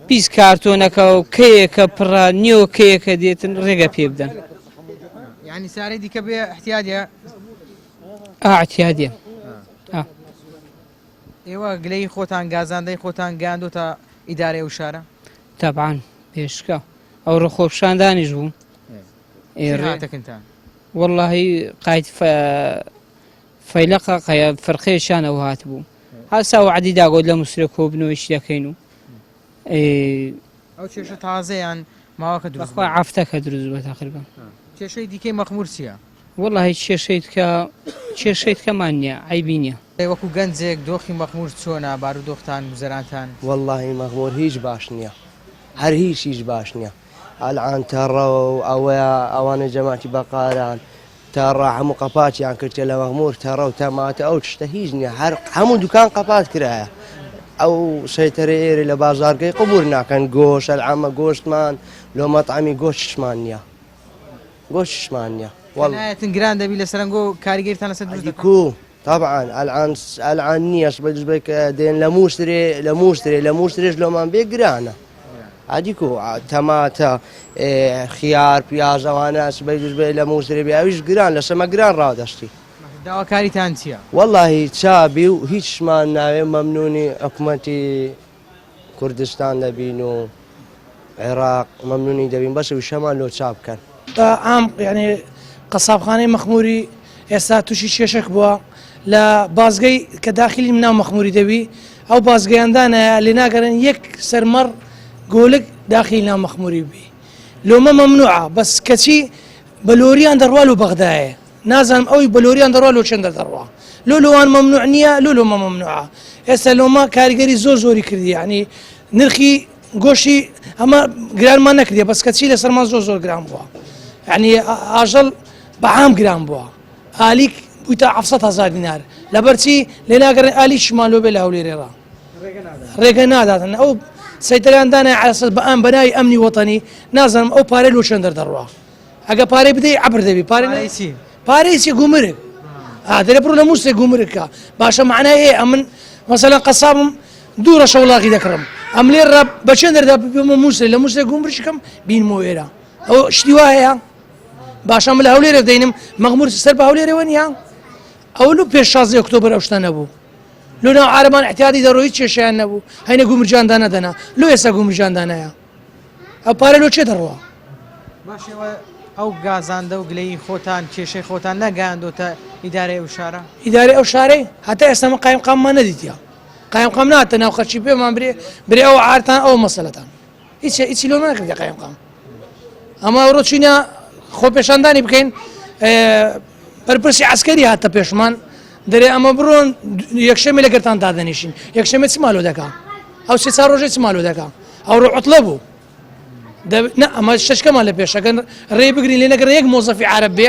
20 کارتۆنەکە و کەیەکە پڕە نیوە کەیەکە دێتن ڕێگە پێ بدەن. یعنی سارەی دیکە بێ احتیادیە؟ ئا احتیادیە. ئا. ئێوە گلەیی خۆتان گازاندەی خۆتان گەیاندۆتە ئیدارەی ئەو شارە؟ تەبعەن بێشکە ئەوڕۆ خۆپیشاندانیش بوو. چی هاتەکنتان؟ وەڵاهی قایت فەیلەقە قەیە فرقەیەکیان ئەو هاتبوو هەسا وعدی داگۆت لە موسرە کۆبنەوەیش دەکەین و ئەو کێشە تازەیان ماوەکە دروست بەخوا عەفتەکە دروست بووە تەقریبا. کێشەی دیکەی مەخمور چییە؟ وەڵاهی کێشەی تکە کێشەی تکەمان نییە عەیبی نییە. وەکو گەنجێک دۆخی مەخمور چۆنە بارودۆختان گوزەرانتان؟ وەڵاهی مەخمور هیچ باش نییە هەر هیچ هیچ باش نییە ئەلعان تەڕە و ئەوەیە ئەوانە جەماعەتی بەقاران تەڕە هەموو قەپاتیان کردە لە مەخمور تەڕە و تەماتە ئەو شتە هیچ نییە هەر هەموو دوکان قەپات کرایە ئەو سەیتەرە ئێرە لە بازارگەی قبور ناکەن گۆشت ئەلعامە گۆشتمان لۆ مەتعەمی گۆشتشمان نییە گۆشتشمان نییە والله نایەتن گران دەبی لە سەرنگۆ کاریگەریتان لەسەر دروست دەکەن کو طبعا الان الان نییە سبەی دوسبەی کە دێن لە مووسرێ لە مووسرێ لە مووسرێش لۆمان بێ گرانە ئادی کو تەماتە خیار پیاز ئەوانە سبەی دوسبەی لە مووسرێ بێ ئەویش گران لە سەمە گران ڕادەستی داواکاریتان چییە؟ وەڵاهی چابی و هیچمان ناوێ مەمنونی حکومەتی کوردستان دەبین و عێراق مەمنونی دەبین بەس وشەمان لۆ چاپ بکەن. عام یعنی قەسابخانەی مەخموری ئێستا تووشی کێشەک بووە لە بازگەی کە داخلی ناو مەخموری دەبی ئەو بازگەیان دانایە لێ ناگەرن یەک سەرمەڕ گۆلک داخلی ناو مەخموری بی لۆمە مەمنوعە بەس کەچی بە لۆریان دەڕوا لۆ بەغدایە نازانم ئەوی بە لۆریان دەڕوا لۆ چەندە دەڕوا لۆ لۆوان مەمنوع نییە لۆ لۆمە مەمنوعە ئێستا لۆمە کاریگەری زۆر زۆری کردی یعنی نرخی گۆشی ئەمە گرانمان نەکردی بەس کەچی لەسەرمان زۆر زۆر گران بووە یعنی ئاژەڵ بە عام گران بووە ئالیک بوویتە 700 هزار دینار لەبەرچی لێ ناگەڕێن ئالیشمان لۆ بێ لە هەولێرێ ڕا ڕێگە ناداتن ئەو سەیتەریان دانای عەسەس بە ئەم بەناوی ئەمنی وەتەنی نازانم ئەو پارەی لۆ چەند دەردەڕوا ئەگە پارەی بدەی عەبر دەبی پارەی پارەی چی؟ پارەی چی گومرگ ئا دەرێ بڕۆ لە موسێ گومرگ کە باشە معنای ئێ ئەمن مەسەلەن قەسابم دوو ڕەشە وڵاغی دەکڕم ئەم لێ ڕا بە چێن دەردا ببمە موسێ لە موسێ گومرگکەم بینمەوە ئێرە ئەو شتی وا هەیە باشە من لە هەولێرە دەینم مەغمور سەر بە هەولێرەوە نییە ئەو لو پێش 16 ئۆکتۆبەر ئەو شتە نەبوو لۆ ناو عارەبان احتیاطی دەڕۆی هیچ کێشەیان نەبوو هەینە گومرجان دانەدەنا لۆ ئێستا گومرجان دانایە ئەو پارە لۆ کێ دەڕوا؟ باش ئێوە ئەو گازاندە و گلەیی خۆتان کێشەی خۆتان نەگەیاندۆتە ئیدارەی ئەو شارە؟ ئیدارەی ئەو شارەی هەتا ئێستا من قایمقاممان نەدیتیە قایمقام ناتە ناو خەرچی پێمان برێ برێ ئەو عارتان ئەو مەسەلەتان هیچ هیچی لۆ نەکردە قایمقام ئەمە ئەوڕۆ چینە خۆپێشاندانی بکەین بەرپرسی عسکەری هاتە پێشمان دەرێ ئەمە بڕۆن یەکشەمێ لەگەرتان دادەنیشین یەکشەمێ چ مالۆ دەکا ئەو سێ چار ڕۆژێ چ مالۆ دەکا ئەوڕۆ عوتڵە بوو نە ئەمە شەشکەمان لە پێشەکەن ڕێ بگرین لێ نەگەڕ یەک مۆزەفی عرب بێ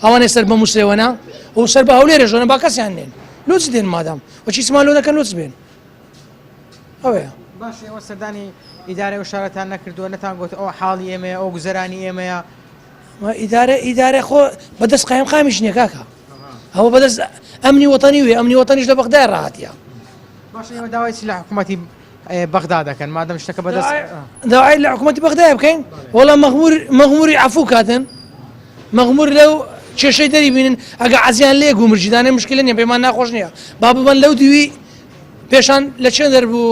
ئەوانەی سەر بە موسێوەنا و سەر بە هەولێرە ژۆنە با کەسیان نێن لۆچ دێن مادام وەچی چمان لۆ دەکەن لۆچ بێن ئەوەیە. باش ئێوە سەردانی ئیدارەی ئەو شارەتان نەکردووە نەتان گوت ئەو حاڵی ئێمەیە ئەو گوزەرانی ئێمەیە؟ ئیدارە ئیدارە خۆ بەدەست قایمقامیش نییە کاکە ئەوە بەدەست ئەمنی وەتەنی وێ ئەمنی وەتەنیش لە بەغدای ڕاهاتیە. باشە ئێوە داوای چی لە حکوومەتی بەغدا دەکەن مادەم شتەکە بەدەست داوای لە حکوومەتی بەغدای بکەین وەڵا مەغمور مەغموری عەفوو کاتن مەغمور لەو کێشەی دەری بینن ئەگە عەزیان لێ گومرجیدانێ مشکلە نییە پێمان ناخۆش نییە با ببەن لەو دووی پێشان لە چێن دەربوو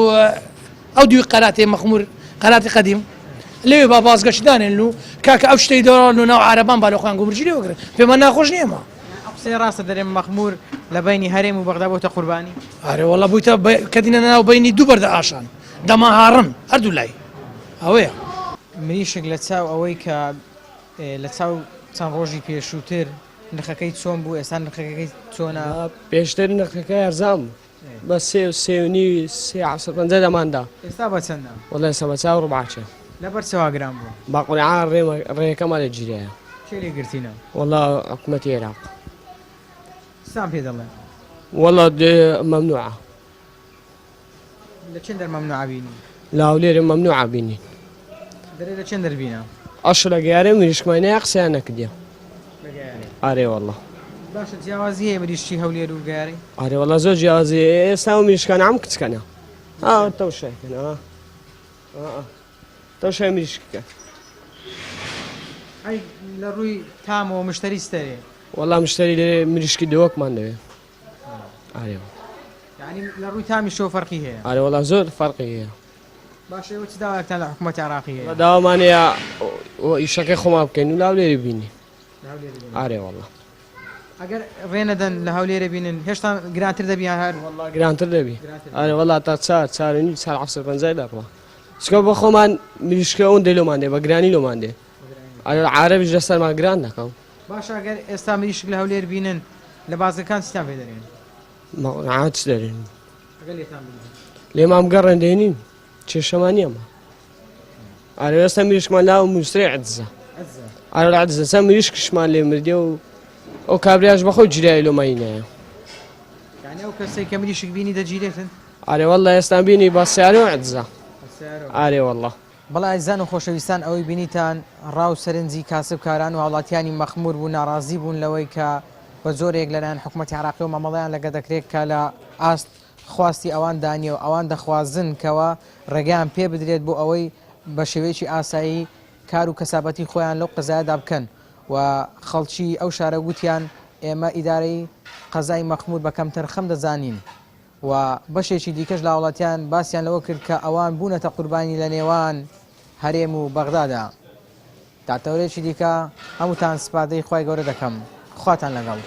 ئەو دووی قەراتێ مەخمور قەراتی قەدیم لەوێ با بازگەشت دانێن و کاکە ئەو شتەی دەڕۆن و ناو عارەبان با لە خۆیان گومرجی لێ وەگرن پێمان ناخۆش نییە ئەمە. ئەو قسەیە ڕاستە دەرێن مەخمور لە بەینی هەرێم و بەغدا بۆتە قوربانی؟ ئەرێ وەڵا بوویتە کەتینە ناو بەینی دوو بەردە ئاشان دەماهاڕن هەردوو لای ئەوەیە. مریشک لە چاو ئەوەی کە لە چاو چەند ڕۆژی پێشووتر نرخەکەی چۆن بوو ئێستا نرخەکەی چۆنە؟ پێشتر نرخەکەی ئەرزان بوو. بە سێ و سێ و نیوی سێ عەسر پەنجە دەماندا. ئێستا بە چەندە؟ وەڵا ئێستا بە چاو ڕوبعەکێ. لەبەر چ وا گران بووە؟ بە قورعان ڕێمە ڕێیەکەمان لێ گیرایە. کێ لێ گرتینە؟ وەڵا حکومەتی عێراق. چتان پێ دەڵێن؟ وەڵا دێ مەمنوعە. لە چێن دەر مەمنوعە بینی؟ لە هەولێرێ مەمنوعە بینین. دەرێ لە چێن دەر بینە؟ ئەشڵ لە گەیارێ مریشکمان نایە قسەیان نەکردیە. لە گەیارێ. ئارێ وەڵا. باشە جیاوازی هەیە مریشکی هەولێر و گەیارێ؟ ئارێ وەڵا زۆر جیاوازی هەیە ئێستا ئەو مریشکانە هەموو کچکەنە. ها تەوشایکەن ها. تەوشای مریشکەکە. ئەی لە ڕووی تامەوە مشتری ستەرێ؟ وەڵا مشتری لێ مریشکی دۆکمان دەوێ. ئارێ یعنی لە ڕووی تامیشەوە فەرقی هەیە؟ ئارێ وەڵا زۆر فەرقی هەیە. باشە ئێوە چ داوایەکتان لە حکوومەتی عێراقی هەیە؟ داوامان هەیە ئیشەکەی خۆمان بکەین و لە هەولێری بینین. ئارێ وەڵا. ئەگەر ڕێ نەدەن لە هەولێرە بینن هێشتا گرانتر دەبی یان هەر؟ وەڵا گرانتر دەبی. ئارێ وەڵا تا چار چار و نیو چار حەفت پەنجای دەڕوا. چونکە بۆ خۆمان مریشکە ئەوەندەی لۆمان دێ بە گرانی لۆمان دێ. ئارێ عارەبیش لەسەرمان گران دەکەم. باشە ئەگەر ئێستا مریشک لە هەولێر بینن لە بازگەکان چیتان پێ دەرێن؟ مەقنعات چ دەرێن؟ ئەگەر لێتان بگرن. لێمان بگەڕێن دێنین کێشەمان نییە ئەمە. ئارێ ئێستا مریشکمان لاو موسرێ عەجزە. ئارێ عەجزە چەند مریشکشمان لێ مردێ و ئەو کابریاش بەخۆی جرای لۆمانی نایە. یعنی ئەو کەسێک کە مریشک بینی دەگیرێتن؟ ئارێ واللە ئێستا بینی بە سیارە و عەجزە. ئارێ واللە. بەڵێ ئازیزان و خۆشەویستان ئەوەی بینیتان ڕا و سەرنجی کاسبکاران و هاوڵاتیانی مەخمور بوو ناڕازی بوون لەوەی کە بە جۆرێک لەلایەن حکومەتی عێراقیەوە مامەڵەیان لەگە دەکرێت کە لە ئاست خواستی ئەوان دانیە و ئەوان دەخوازن کەوا ڕێگەیان پێ بدرێت بۆ ئەوەی بە شێوەیەکی ئاسایی کار و کەسابەتی خۆیان لەو قەزایەدا بکەن و خەڵکی ئەو شارە گوتیان ئێمە ئیدارەی قەزای مەخمور بە کەمتەرخەم دەزانین. و بەشێکی دیکەش لە هاوڵاتیان باسیان لەوە کرد کە ئەوان بوونەتە قوربانی لە نێوان هەرێم و بەغدادا. تا تەوەرێکی دیکە هەمووتان سپاردەی خوای گەورە دەکەم. خواتان لەگەڵ.